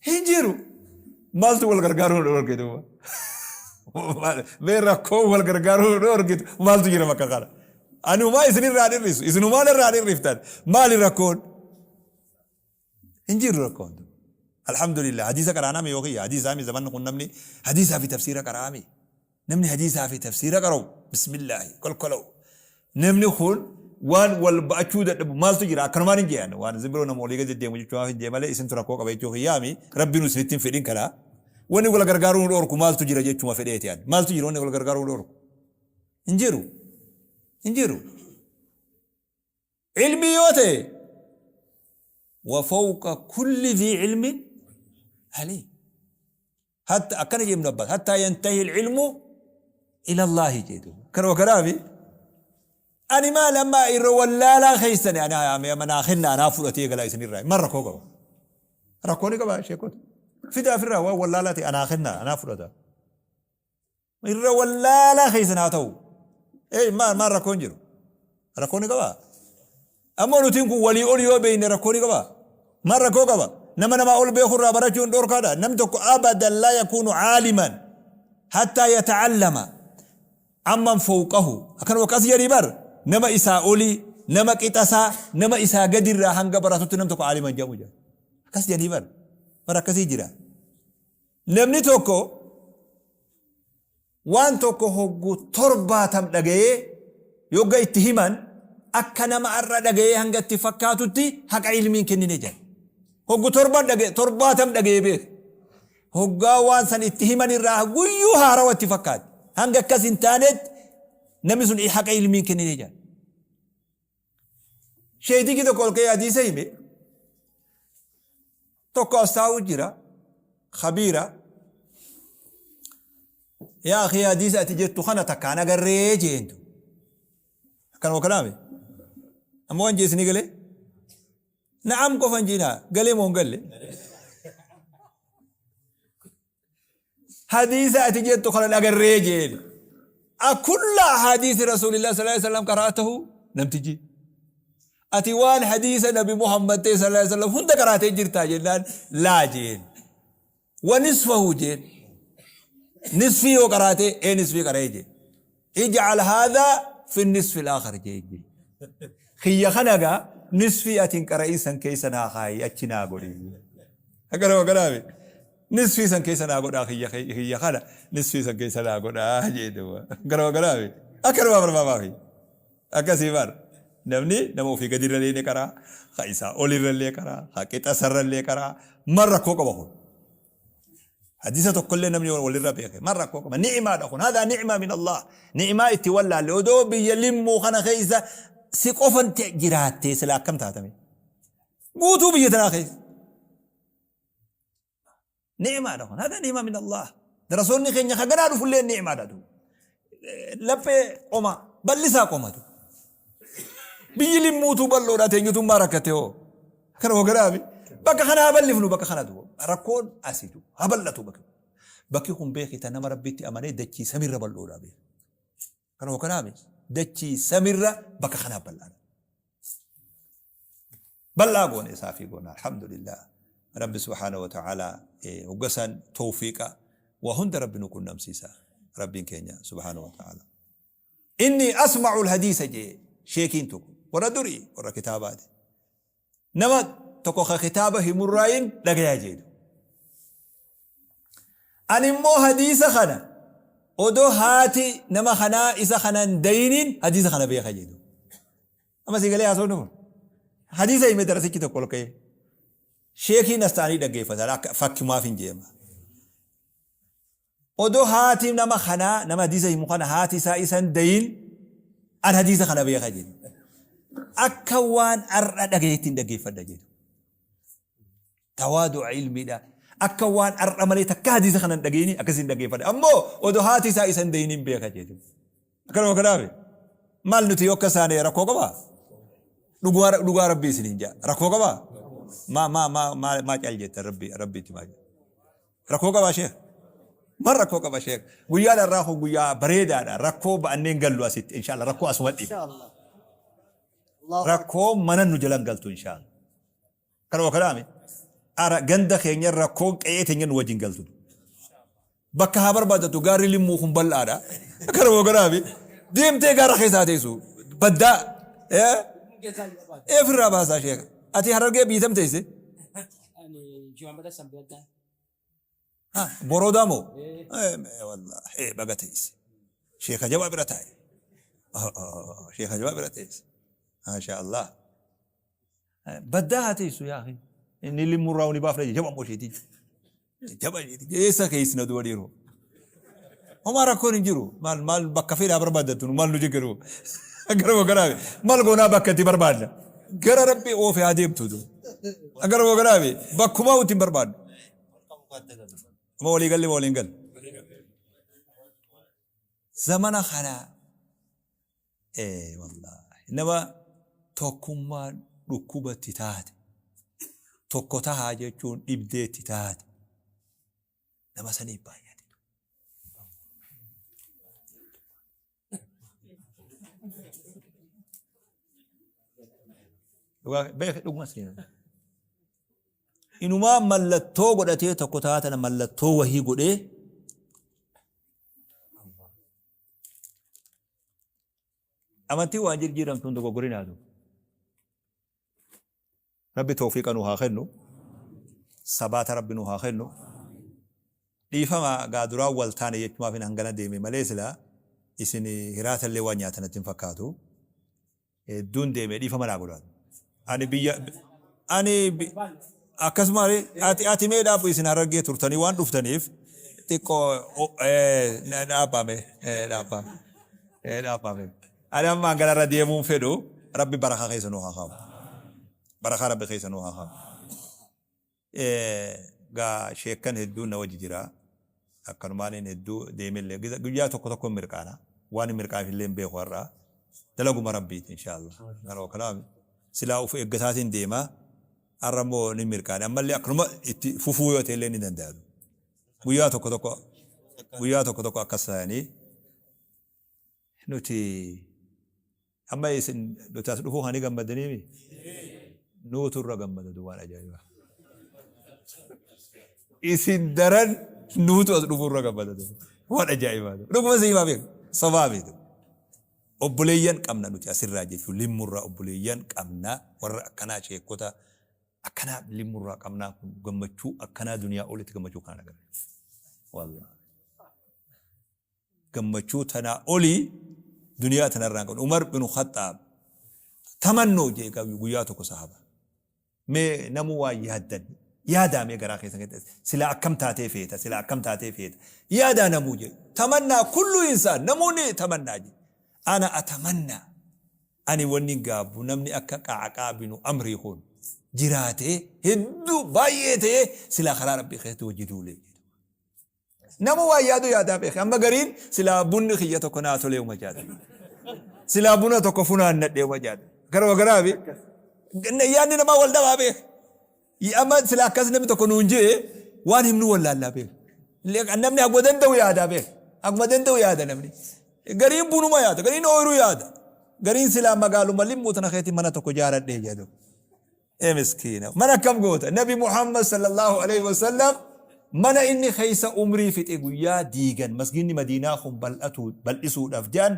Hin jiru. Maaltu wal gargaaruu nu dhorke duuba? Mee rakkoo wal gargaaruu nu dhorkitu maaltu jira bakka kana? Anumaa isinirraa dhirrisu isinumaa narraa dhirriftan maali rakkoon? Hin jiru rakkoon. Alhamdulillah hadiisa qaraaname yoo kiyya hadiisaa mi zamanni kun namni hadiisaa fi tafsiira qaraame. Namni hadiisaa fi tafsiira qara'u bismillaahi kolkola'u. Namni kun waan wal ba'achuu dadhabu maaltu jira akkanumaan hin jee'an waan isin biroo nama olii gadi deemu jechuun hin jee malee isintu rakkoo qaba jechuu kiyyaami rabbiin isinitti hin fedhin kana wanni wal gargaaruu nu dhorku maaltu jira jechuma fedheeti an maaltu jira wanni wal gargaaruu nu dhorku hin jiru hin jiru. Ilmii yoo ta'e wa fawqa kulli dhii ilmin aliim. Hatta akkana jee Ibnu Abbaas hatta yantahi ilmu ila Allaahi jee duuba. Kanuma kanaafi ani maal amma irra wallaalaa keessani ani amma naa kenna anaa fudhatee galaa isinirraa maal rakkoo qaba? Rakkoo ni qaba sheekota. Fidaa ofirraa waan wallaalaa ta'e anaa kennaa anaa fudhata. Irra wallaalaa keessan haa ta'u. Ee maal maal rakkoon jiru? Rakkoo ni qabaa? Ammoo nutiin kun walii ol yoo beekne rakkoo ni qabaa? Maal rakkoo qaba? Nama namaa ol beeku irraa barachuun dhorkaadha. Namni tokko abadan laa yakuunu caaliman hattaa yata'allama amman fowqahu. Akkanuma akkas jedhii bar nama isaa olii, nama qixasaa, nama isaa gadirraa hanga baratutti nam tokko caaliman jedhamu jedha. Akkas jedhii bar. Bar akkasii jira. Namni tokko waan tokko hoggu torbaatam dhagayee yogga itti himan akka nama ar'a dhagayee hanga itti fakkaatutti haqa ilmiin kennine jedha. Hoggu torban dhagaye torbaatam dhagayee beeka. Hoggaa waan san itti himan irraa guyyuu haarawa itti fakkaate. Hanga akkas hin taanetti namni sun haqa ilmiin kennine jedha. Sheeytichi tokko ol ka'ee hadiisa hime. Tokko as taa'u jira. Khabiira. Yaa akii hadiisa ati jettu kana takkaan agarree jeentu. Akkanuma kanaame. Amma waan jeesni galee. Na'am qofa hin jiinaa galee moo hin galle. Hadiisa ati jettu kana dhagarree jeen. Akulla ahadiisi rasuulillah sallallahu alaihi wasallam qara'atahu namtichi. Ati waan hadiisa nabi Muhammad ta'e sallallahu alaihi wasallam hunda qaraatee jirtaa jennaan laa jeen. Wa nisfahu jeen. Nisfii yoo qaraatee ee nisfii qara'ee jeen. Ij'al haadhaa fi nisfi al-aakhar jeen. Kiyya kana gaa nisfii ati hin qara'in san keessa naa kaayi achi naa godhi. Akkanuma kanaami. Nisfii san keessa naa godhaa kiyya kiyya kana nisfii san keessa naa godhaa jee duuba. Akkanuma kanaami. Akkanuma barbaamaa kiyya. Akkasii bar. Namni nama ofii gadi irra illee qaraa, ka isaa ol irra illee qaraa, ka qixa sarra illee qaraa. Mal rakkoo qaba kun. Hadiisa tokkollee namni walirra beeke mal rakkoo qaba. Ni'imaadha kun. Haadhaa ni'imaa min Allah. Ni'imaa itti wallaalle odoo biyya limmuu kana keessa si qofan jiraattee sila akkam taatame. Guutuu biyya tanaa keessa. Ni'imaadha kun. Hada ni'ima min Allah. Darasoonni keenya ka ganaa dhufullee ni'imaadha duuba. Laphee qoma bal'isaa qomatu. Biyyi limmuutuu bal'oodha teenyutummaa rakkate hoo. Kana hoo garaafi. Bakka kana haa bal'ifnu bakka kana duuba. Rakkoon asitu haa bal'atu bakki. Bakki kun beekita nama rabbitti amanee dachii samirra bal'oodha beeka. Kana hoo kanaafi dachii samirra bakka kanaa bal'aadha. Bal'aa goone isaafii goona alhamdulillah rabbi subhaanahu wa ta'ala hogga san tawfiiqa waa hunda rabbi nu qunnamsiisa rabbiin keenya subhaanahu wa ta'ala. Inni asma'u alhadiisa jee sheekiin tokko warra durii warra kitaabaati. Nama tokko ka kitaaba himurraayin dhagayaa jeedu. Ani immoo hadiisa kana odoo haati nama kanaa isa kana hin dayiniin hadiisa kana beeka jedhu. Amma sii galee haasofni kun. Hadiisa hime darasichi tokko ol ka'ee. Sheekiin as ta'anii dhaggeeffatan akka fakkimaaf hin jeema. Odoo haati nama kanaa nama hadiisa himu kana haati isaa isa hin dayin an hadiisa kana beeka jedhu. Akka waan har'a dhagayeetti hin dhaggeeffadha jedhu. Tawaadu'a ilmiidha. Akka waan har'a malee takka hadiisa kana hin dhageenye akkasiin dhaggeeffadha. Ammoo odoo haati isaa isa hin dayin hin beeka jedhu. Akkanuma kanaaf maal nuti yoo akka isaanii rakkoo qabaa? Dhugaa dhugaa rabbii isiniin jaa. Rakkoo qabaa? Maa maa maa maa maa cal jettan rabbii rabbiitti maa jedha. Rakkoo qabaa sheekh? Mal rakkoo qaba sheekh? Guyyaan har'aa kun guyyaa bareedaadha. Rakkoo ba'annee hin gallu asitti inshallah rakkoo asuma dhiifna. Inshallah. Allahu Rakkoo mana nu jalan galtu inshallah. Kanuma kanaami. Ara ganda keenya rakkoon qe'ee teenya nu wajjin galtu. Bakka haa barbaadatu gaarri limmuu kun bal'aadha. Kanuma kanaami. Deemtee gaara keessaa teessu. Baddaa. Eh? Ee ofirraa baasaa sheekh. Ati harargee biitam teesse? Ani Jimaamata Sanbaddaa. Ha, boroodaa moo? Eh, wallahi, eh, baga teesse. Sheeka jabaa bira taa'e. Sheeka jabaa bira teesse. Maasha Allah. Baddaa haa teessu yaa akhi. Inni limmurraa ni baafna jaba moo isheetii. Jaba isheetii. Eessa keessi na duba dhiiroo. Homaa rakkoon hin jiru. Maal maal bakka fedhaa barbaaddattu nu maal nu jiggiru. Garuma garaabe maal goonaa bakka itti barbaadna. Gara rabbi oofe haa deemtu. Garuma garaabe bakkumaa itti hin barbaadnu. Amma walii galle waliin galle. Zamana kana ee wallaahi nama tokkummaan dhukkubatti taate tokko tahaa jechuun dhibdeetti taate. Nama saniif baay'ate. Dhugaa beeki dhuguma seenaa. Inumaa mallattoo godhatee tokko taatana mallattoo wahii godhee amantii waan jirjiiramtuun dogoggorinaatu. Rabbi tawfiiqa nuu haa kennu. Sabaata Rabbi nuu haa kennu. Dhiifama gaa duraan wal taane jechumaafin hangana deeme malee silaa isin hiraatallee waan nyaatan natti hin fakkaatu. Hedduun deeme dhiifama naa godhaa. Ani biyya ani akkasuma ati ati mee dhaabbu isin harargee turtanii waan dhuftaniif xiqqoo dhaabbame dhaabbame dhaabbame. Ani amma hangana irra deemuun fedhu Rabbi barakaa keessa nuu haa kaa'u. Barakaa Rabbi keessa nuu haa kaa'u. Gaa sheekkan hedduun na wajji jira. Akkanumaan inni hedduu deemellee guyyaa tokko tokko hin mirqaana. Waan hin mirqaanif illee hin beeku har'a. Dalaguma Rabbiiti inshaallah. Kanoo kanaaf silaa uf eeggataatiin deema. Har'a immoo ni mirqaane. Ammallee akkanuma itti fufuu yoo ta'e illee ni danda'a. Guyyaa tokko tokko guyyaa tokko tokko akkas ta'anii Nuti amma isin nuti as dhufuu kana ni gammaddaniimi? Nuutu irra gammada waan ajaa'ibaa. Isin daran nuutu as dhufuu irra gammada waan ajaa'ibaa. Dhuguma si himaa beeku sobaa beeku. Obboleeyyan qabna nuti asirraa jechuun limmurraa obboleeyyan qabna warra akkanaa sheekota akkanaa limmurraa qabnaa kun gammachuu akkanaa duniyaa olitti gammachuu kana agarre. Wallaahi. Gammachuu tanaa olii duniyaa tanarraa hin qabnu. Umar binu Khaxxaab tamannoo jee guyyaa tokko sahaba. Mee namuu waan yaaddan yaadaa mee garaa keessan keessatti silaa akkam taatee feeta silaa akkam taatee feeta yaadaa namuu jee tamannaa kullu insaan namoonni tamannaa jee ana atamannaa ani wanni gaabbu namni akka Qa'aqaa binu Amrii kun jiraatee hedduu baay'ee ta'ee silaa karaa Rabbii keessatti wajji duulee jedhe. Nama waa yaadu yaadaa beeke. Amma gariin silaa bunni kiyya tokko naa tolee uma jaata. Silaa buna tokko funaannadhee uma jaata. Garuma garaafi yaadni namaa wal dhabaa beeke. Amma silaa akkas namni tokko nuun jee waan himnu wallaallaa beeke. Namni haguma danda'u yaadaa beeke. Haguma danda'u yaada namni. Gariin bunuma yaada, gariin ooyiruu yaada. Gariin silaa magaaluma limmuu tana keetti mana tokko jaaradhee jedhu. Ee miskiina mana akkam goota nabi Muhammad sallallahu alaihi wasallam mana inni keessa umrii fixe guyyaa diigan masgiidni madiinaa kun bal'atu bal'isuudhaaf jedhan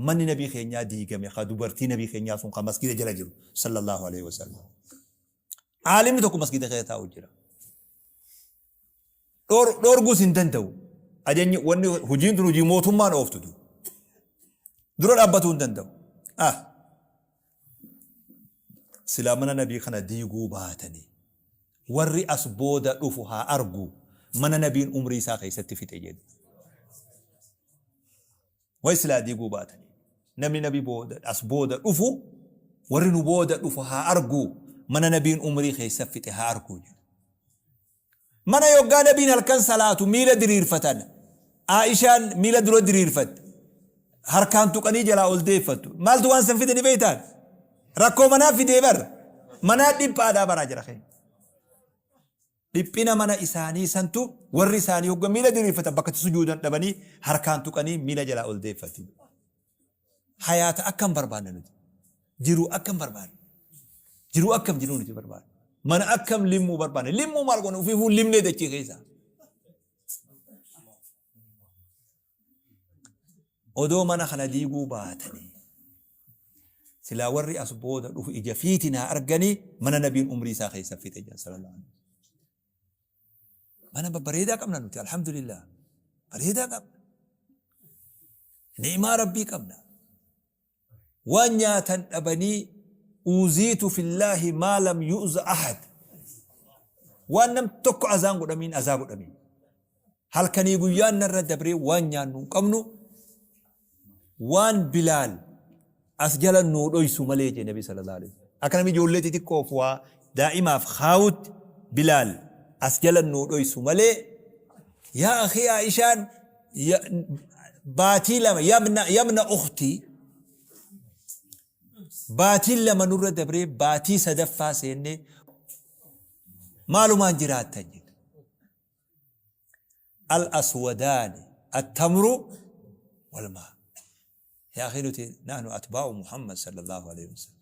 manni nabii keenyaa diigame ka dubartii nabii keenyaa sun ka masgiida jala jiru sallallahu alaihi wasallam aalimni tokko masgiida keessa taa'u jira Dhoorguus hin danda'u. Ajajni wanni hojiin tun hojii mootummaan ooftu tu. Dura dhaabbatuu hin danda'u. Ah. Silaa mana nabii kana diiguu baatanii warri as booda dhufu haa argu mana nabiin umrii isaa keessatti fixe jedhu. Way silaa diiguu baatanii. Namni nabi booda as booda dhufu warri nu booda dhufu haa argu mana nabiin umrii keessa fixe haa argu jedhu. Mana yoggaa nabiin halkan salaatu miila diriirfatan. Aishaan miila dura diriirfatte. Harkaan tuqanii jalaa ol deeffattu. Maaltu waan san fide ni beektaan? Rakkoo manaa fidee bar. Manaa dhiphaadhaa baraa jira keenya. Dhiphina mana isaanii santu warri isaanii hogga miila diriirfatan bakka itti sujuudan dhabanii harkaan tuqanii miila jalaa ol deeffatu. Hayaata akkam barbaanna nuti? Jiruu akkam barbaanna? Jiruu akkam jiruu nuti barbaanna? Mana akkam limmuu barbaanna? Limmuu maal goona? Ofiifuu limnee dachii keessa. Odoo mana kana diiguu baatanii silaa warri as booda dhufu ija fiitiin haa arganii mana nabiin umrii isaa keessa fixe jedhan sallallahu alaihi wasallam. Mana babbareedaa qabna nuti alhamdulillah bareedaa qabna. Ni'imaa rabbii qabna. Waan nyaatan dhabanii uuziitu fillaahi maa lam yu'za ahad. Waan nam tokko azaan godhamiin azaa godhamiin. Halkanii guyyaan narra dabree waan nyaannu hin qabnu waan Bilaal as jala nuu dhoysu malee jee Nabi sallallahu alaihi wasallam. Akka namni ijoollee xixiqqoof waa daa'imaaf kaawutti Bilaal as jala nuu dhoysu malee yaa akhi Aishaan baatii lama yabna yabna ukhtii baatiin lama nurra dabree baatii sadaffaa seennee maalumaan jiraattan jedhe. Al-aswadaani attamru wal maa. Yaa akhi nuti nahnu atbaa'u Muhammad sallallahu alaihi wasallam.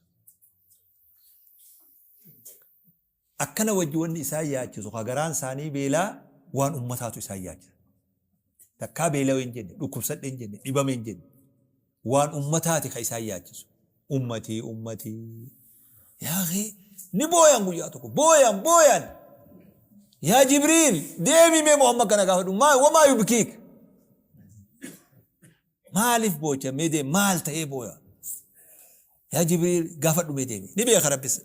Akkana wajji wanni isaan yaachisu ka garaan isaanii beelaa waan ummataatu isaan yaachisa. Takkaa beelawe hin jenne, dhukkubsadhe hin jenne, dhibame hin jenne. Waan ummataati ka isaan yaachisu. Ummatii ummatii. Yaa akhi ni booyan guyyaa tokko booyan booyan. Yaa Jibriil deemi mee Muhammad kana gaafadhu maa wamaa yubkiik. Maaliif boocha mee deemi maal ta'ee booya. Yaa Jibriil gaafadhu mee deemi ni beeka Rabbis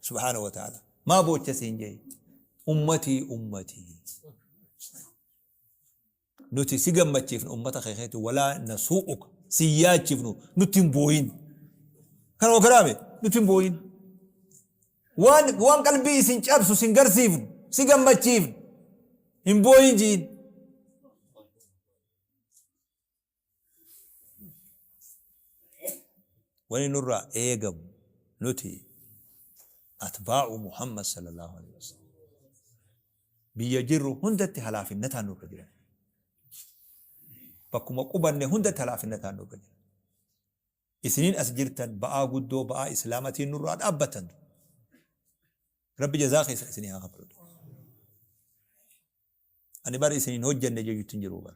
subhaanahu wa ta'ala maa boocha siin jee ummatii ummatii. Nuti si gammachiifna ummata kee keetti walaa nasuu'uka si hin yaachifnu nutti hin booyin. Kanuma karaame nutti hin booyin. Waan waan qalbii isin cabsu sin garsiifnu si gammachiifnu hin booyin jiin. Wani nurraa eegamu nuti atbaa'u Muhammad sallallahu alaihi wasallam biyya jirru hundatti halaafinnataan nurra jiran. Bakkuma qubanne hundatti halaafinnataan nurra jiran. Isiniin as jirtan ba'aa guddoo ba'aa islaamatiin nurraa dhaabbatan. Rabbi jazaa keessa isinii haa kafalu. Ani bar isin hin hojjanne jechuutti hin jiru bar.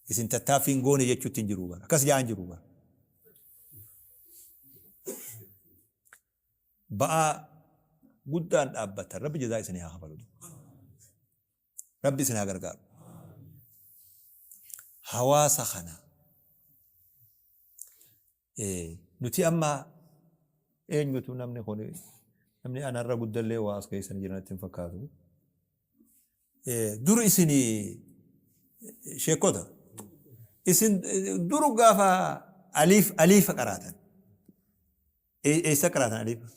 Isin tattaaffii hin goone jechuutti hin jiru bar. Akkas ja'an jiru bar. Ba'aa guddaan dhaabbatan Rabbi jazaa isinii haa kafalu. Rabbi isin haa gargaaru. Hawaasa kana Nuti amma eenyutu namni kun namni anarra guddallee waa as keessa jira natti hin fakkaatu. Dur isin sheekota isin dur gaafa aliif aliifa qaraatan eessa qaraatan aliifa?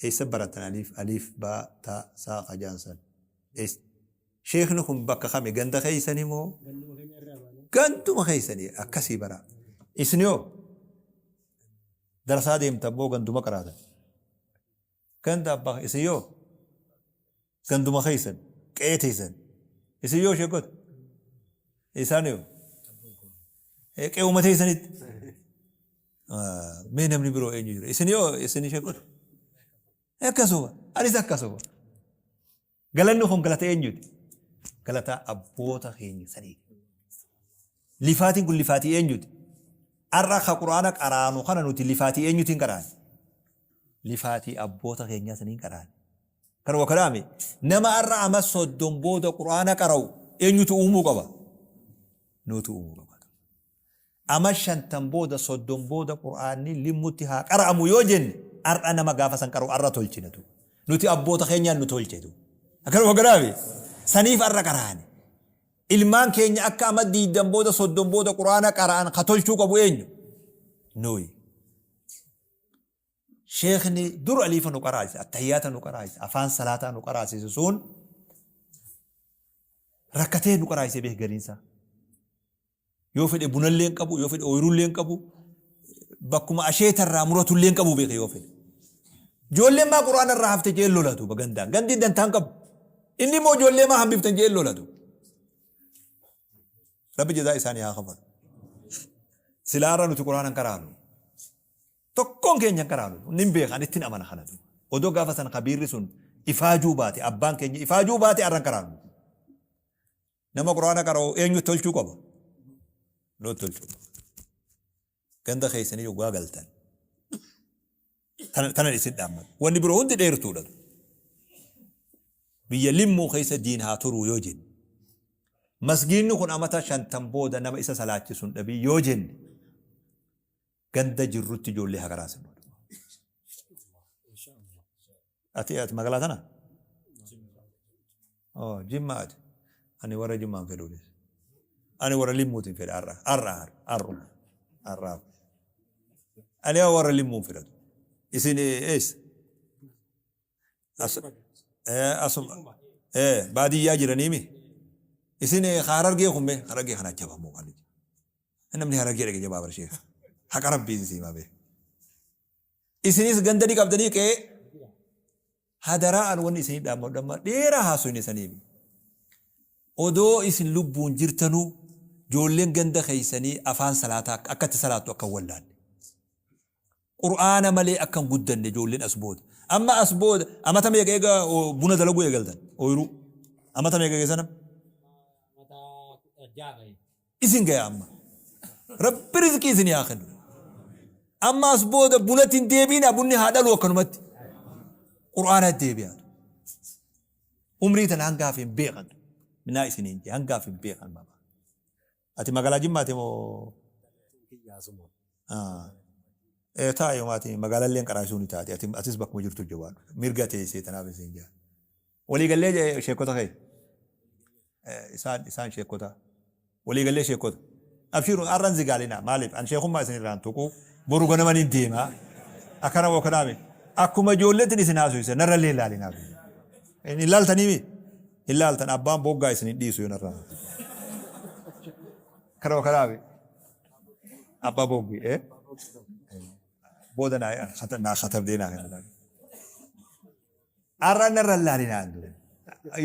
Eessa barattan aliif aliif baa taa saa kajaan san eessa sheekni kun bakka kami ganda keeysani moo Ganduma keenya irraa baanee. ganduma keeysani akkasii bara isin yoo darasaa deemtan moo ganduma qaraatan ganda abbaa isin yoo ganduma keeysan qe'ee teeysan isin yoo sheekota isaan yoo qe'uma teeysanitti Mee namni biroo eenyu jira? Isin yoo isin ishee godhu. Akkasuma. Anis akkasuma. Galanni kun galata eenyuti? Galata abboota keenya saniiti. Lifaatiin kun lifaatii eenyuti? Har'a ka Qur'aana qaraanu kana nuti lifaatii eenyutiin qaraane? Lifaatii abboota keenyaa saniin qaraane. Kanuma kanaami nama har'a ama soddom booda Qur'aana qara'u eenyutu uumuu qaba? Nuutu uumuu qaba. Ama shantam booda soddom booda qur'aanni limmutti haa qara'amu yoo jenne ar'a nama gaafa san qara'u ar'a tolchina tu. Nuti abboota keenyaan nu tolche tu. Akkanuma godhaami. Saniif ar'a qara'ani. Ilmaan keenya akka ama diiddam booda soddom booda qur'aana qara'an ka tolchuu qabu eenyu? Nuyi. Sheekhni dur aliifa nu qaraasise, attahiyyaata nu qaraasise, afaan salaataa nu qaraasise sun rakkatee nu qaraasise beek gariinsaa. Yoo fedhe bunallee hin qabu, yoo fedhe ooyiruullee hin qabu, bakkuma asheeta irraa muratullee hin qabu beeke yoo fedhe. Ijoolleen maa quraana irraa hafte jee lolatu bagandaan. Gandi dantaa hin qabu. Inni immoo ijoollee maa hambiftan jee lolatu. Rabbi jazaa isaanii haa kafalu. Silaa irra nuti quraana hin qaraanu. Tokkoon keenya hin qaraanu. Nin beeka ani ittin amana kanatu. Odoo gaafa san kabiirri sun ifaajuu baate abbaan keenya ifaajuu baate arra hin qaraanu. Nama Qur'aana qara'u eenyu tolchuu qaba? Nuti tolchuu qaba. Ganda keessanii yoggaa galtan. Tana tana isin dhaammadha. Wanni biroo hundi dheertuudha. Biyya limmuu keessa diin haa turuu yoo jenne. Masgiinni kun amata shantam booda nama isa salaachisu hin dhabii yoo jenne. Ganda jirrutti ijoollee haa qaraasinu. Ati ati magaalaa tana? Oh, Jimma ati. Ani warra Jimmaan fedhu. Ani warra Limmuutiin fedha har'a. Har'a har'uma. Har'aaf. Ani warra Limmuun fedhatu. Isin eessa? As, asuma baadiyyaa jiraniimi. Isin harargee kun mee harargee kana jabamoo kan. Namni harargee dhaqe jabaa bar sheekh. Haqa rabbiin sii hima bee. Isinis ganda ni qabdanii qe'ee hadaraa an wanni isinii dhaammadhu amma dheeraa haasofne saniif. Odoo isin lubbuun jirtanuu joolleen ganda keeysanii afaan salaataa akka itti salaattu akka hin wallaalle. Qur'aana malee akka hin guddanne ijoolleen as booda. Amma as booda amata meeqa eega buna dalaguu eegaltan ooyruu? Amata meeqa geessan amma? Amata 16 gahe. Isin gaya amma. Rabbi rizqii isinii haa kennu. Amma as booda bunatti hin deebi'inaa bunni haa dhalu akkanumatti. Qur'aanatti deebi'aa. Umrii tana hangaaf hin beekan. Minaa isiniin jee hangaaf hin beekan baba. Ati magaalaa Jimmaati moo? Ah. Eh, taa'e homaati magaalallee qaraasuu ni taate. Ati atis bakkuma jirtu jabaadhu. Mirga teessee tanaaf isin jaa. Walii gallee jee sheekota kee. Eh, isaan isaan sheekota. Walii gallee sheekota. Abshiiru arran zigaalina maaliif an sheekummaa isin irraan tuqu boru ganama ni deema. Akkana moo kanaami. Akkuma ijoolleetiin isin haasofisa narrallee ilaalinaa. Hin ilaaltanii mi? Hin laaltan abbaan boggaa isin hin dhiisu yoo narraa. Kanuma kanaafi. Abbaa boggi eh? Booda naa katabdee naa kenna. Har'a narra hin laalinaa hin ture.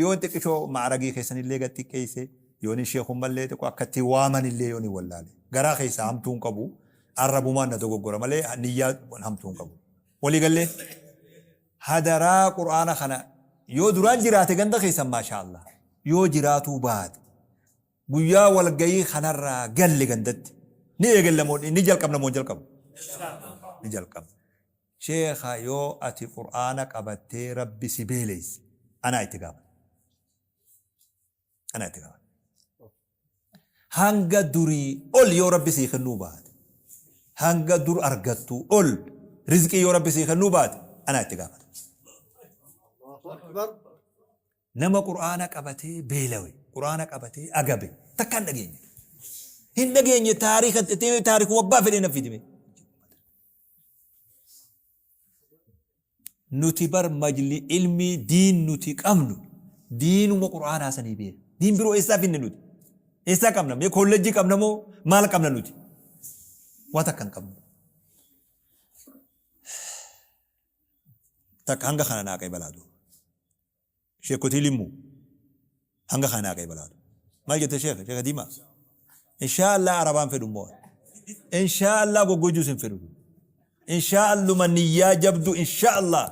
Yoon xiqqishoo ma'aragii keessanillee gad xiqqeesse, yoon sheekummallee xiqqoo akka itti waamanillee yoon hin wallaale. Garaa keessaa hamtuu hin qabu. Arrabumaan na dogoggora malee niyyaa hamtuu hin qabu. Walii gallee? Hadaraa qur'aana kana yoo duraan jiraate ganda keessan maashaa Allah. Yoo jiraatuu baate guyyaa walgayii kanarraa galle gandatti ni eegalla moo ni jalqabna moo hin jalqabnu? Ni jalqabna. Sheekha yoo ati qur'aana qabattee Rabbi si beeleyse anaa itti gaafata. Anaa itti gaafata. Hanga durii ol yoo Rabbi sii kennuu baate, hanga dur argattuu ol rizqii yoo Rabbi sii kennuu baate anaa itti gaafata. Nama Qur'aana qabatee beelawe, Qur'aana qabatee agabe takka hin dhageenye. Hin dhageenye taariika taarikuma abbaa fedhee na fidime. Nuti bar majli ilmii diin nuti qabnu diinuma qur'aanaa sanii beeka. Diin biroo eessaa finne nuti? Eessaa qabna? Mee kollejjii qabna moo maal qabna nuti? Waa takka hin qabnu. Takka hanga kana naa qeebalaa duuba. Sheekotii Limmuu hanga kana naa qeebalaatu. Maal jette sheekh? Sheekha Diimaa? Inshaa Allah Arabaan fedhu immoo. Inshaa Allah goggojjuus hin fedhu. Inshaa Alluma niyyaa jabdu inshaa Allah.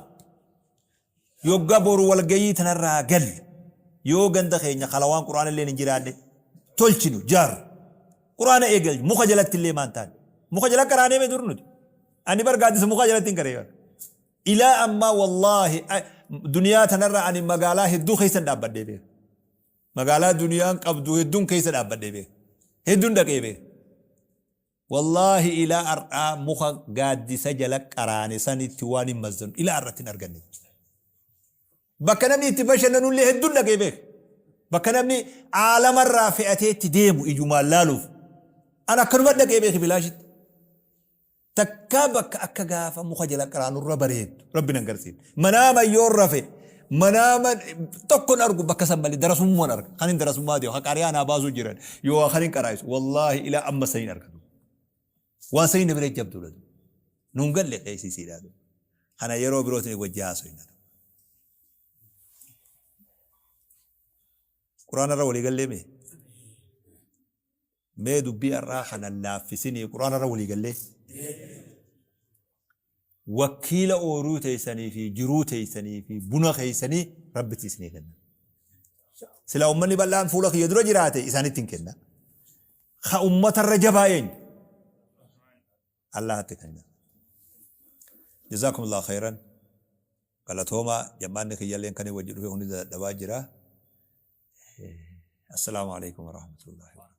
Yogga boru walgayii tanarraa galle yoo ganda keenya kalawaan quraana illee hin jiraanne tolchinu jaarru. Quraana eegal muka jalatti illee maan taane. Muka jala qaraanee mee dur nuti. Ani bar gaaddisa mukaa jalatti hin qaree. Ilaa ammaa wallaahi duniyaa tanarra ani magaalaa hedduu keessan dhaabbadhee beeka. Magaalaa duniyaan qabdu hedduun keessa dhaabbadhee beeka. Hedduun dhaqee beeka. Wallaahi ilaa har'aa muka gaaddisa jala qaraane sanitti waan hin mazzanu ilaa har'atti hin arganne. Bakka namni itti bashannanullee hedduun dhaqee beeka. Bakka namni aalamarraa fe'atee itti deemu ijumaan laaluuf. An akkanuma dhaqee beeki bilaashitti. Takkaa bakka akka gaafa muka jala qaraanurra bareeddu Rabbi nan garsiifne. Manaama yoon rafe manaama tokkon argu bakka san malee darasummaan arga. Kan hin darasummaa deemu kan qaariyaa naa baasuu jiran yoo kan hin qaraa'isu wallaahi ilaa amma saniin argatu. Waan saniin na bira jabduudha. Nuun galle qeessisiidha. Kana yeroo birootiin wajji haasofna. Quraanarra walii gallee mee? Mee dubbii har'aa kana hin laaffisinii Qur'aana irra walii gallee? Wakkiila ooyruu teessanii fi jiruu teessanii fi buna keessanii Rabbitti isinii kenna. Silaa ummanni bal'aan fuula kiyya dura jiraate isaanitti hin kenna. Ka ummatarra jabaa eenyu? Allahatti kenna. Jazaakumullahu khayran. Galatoomaa jammaanni kiyyalleen kan wajji dhufe hundi dadhabaa jira. Assalaamu alaikum warahmatullahi wabarakatuh.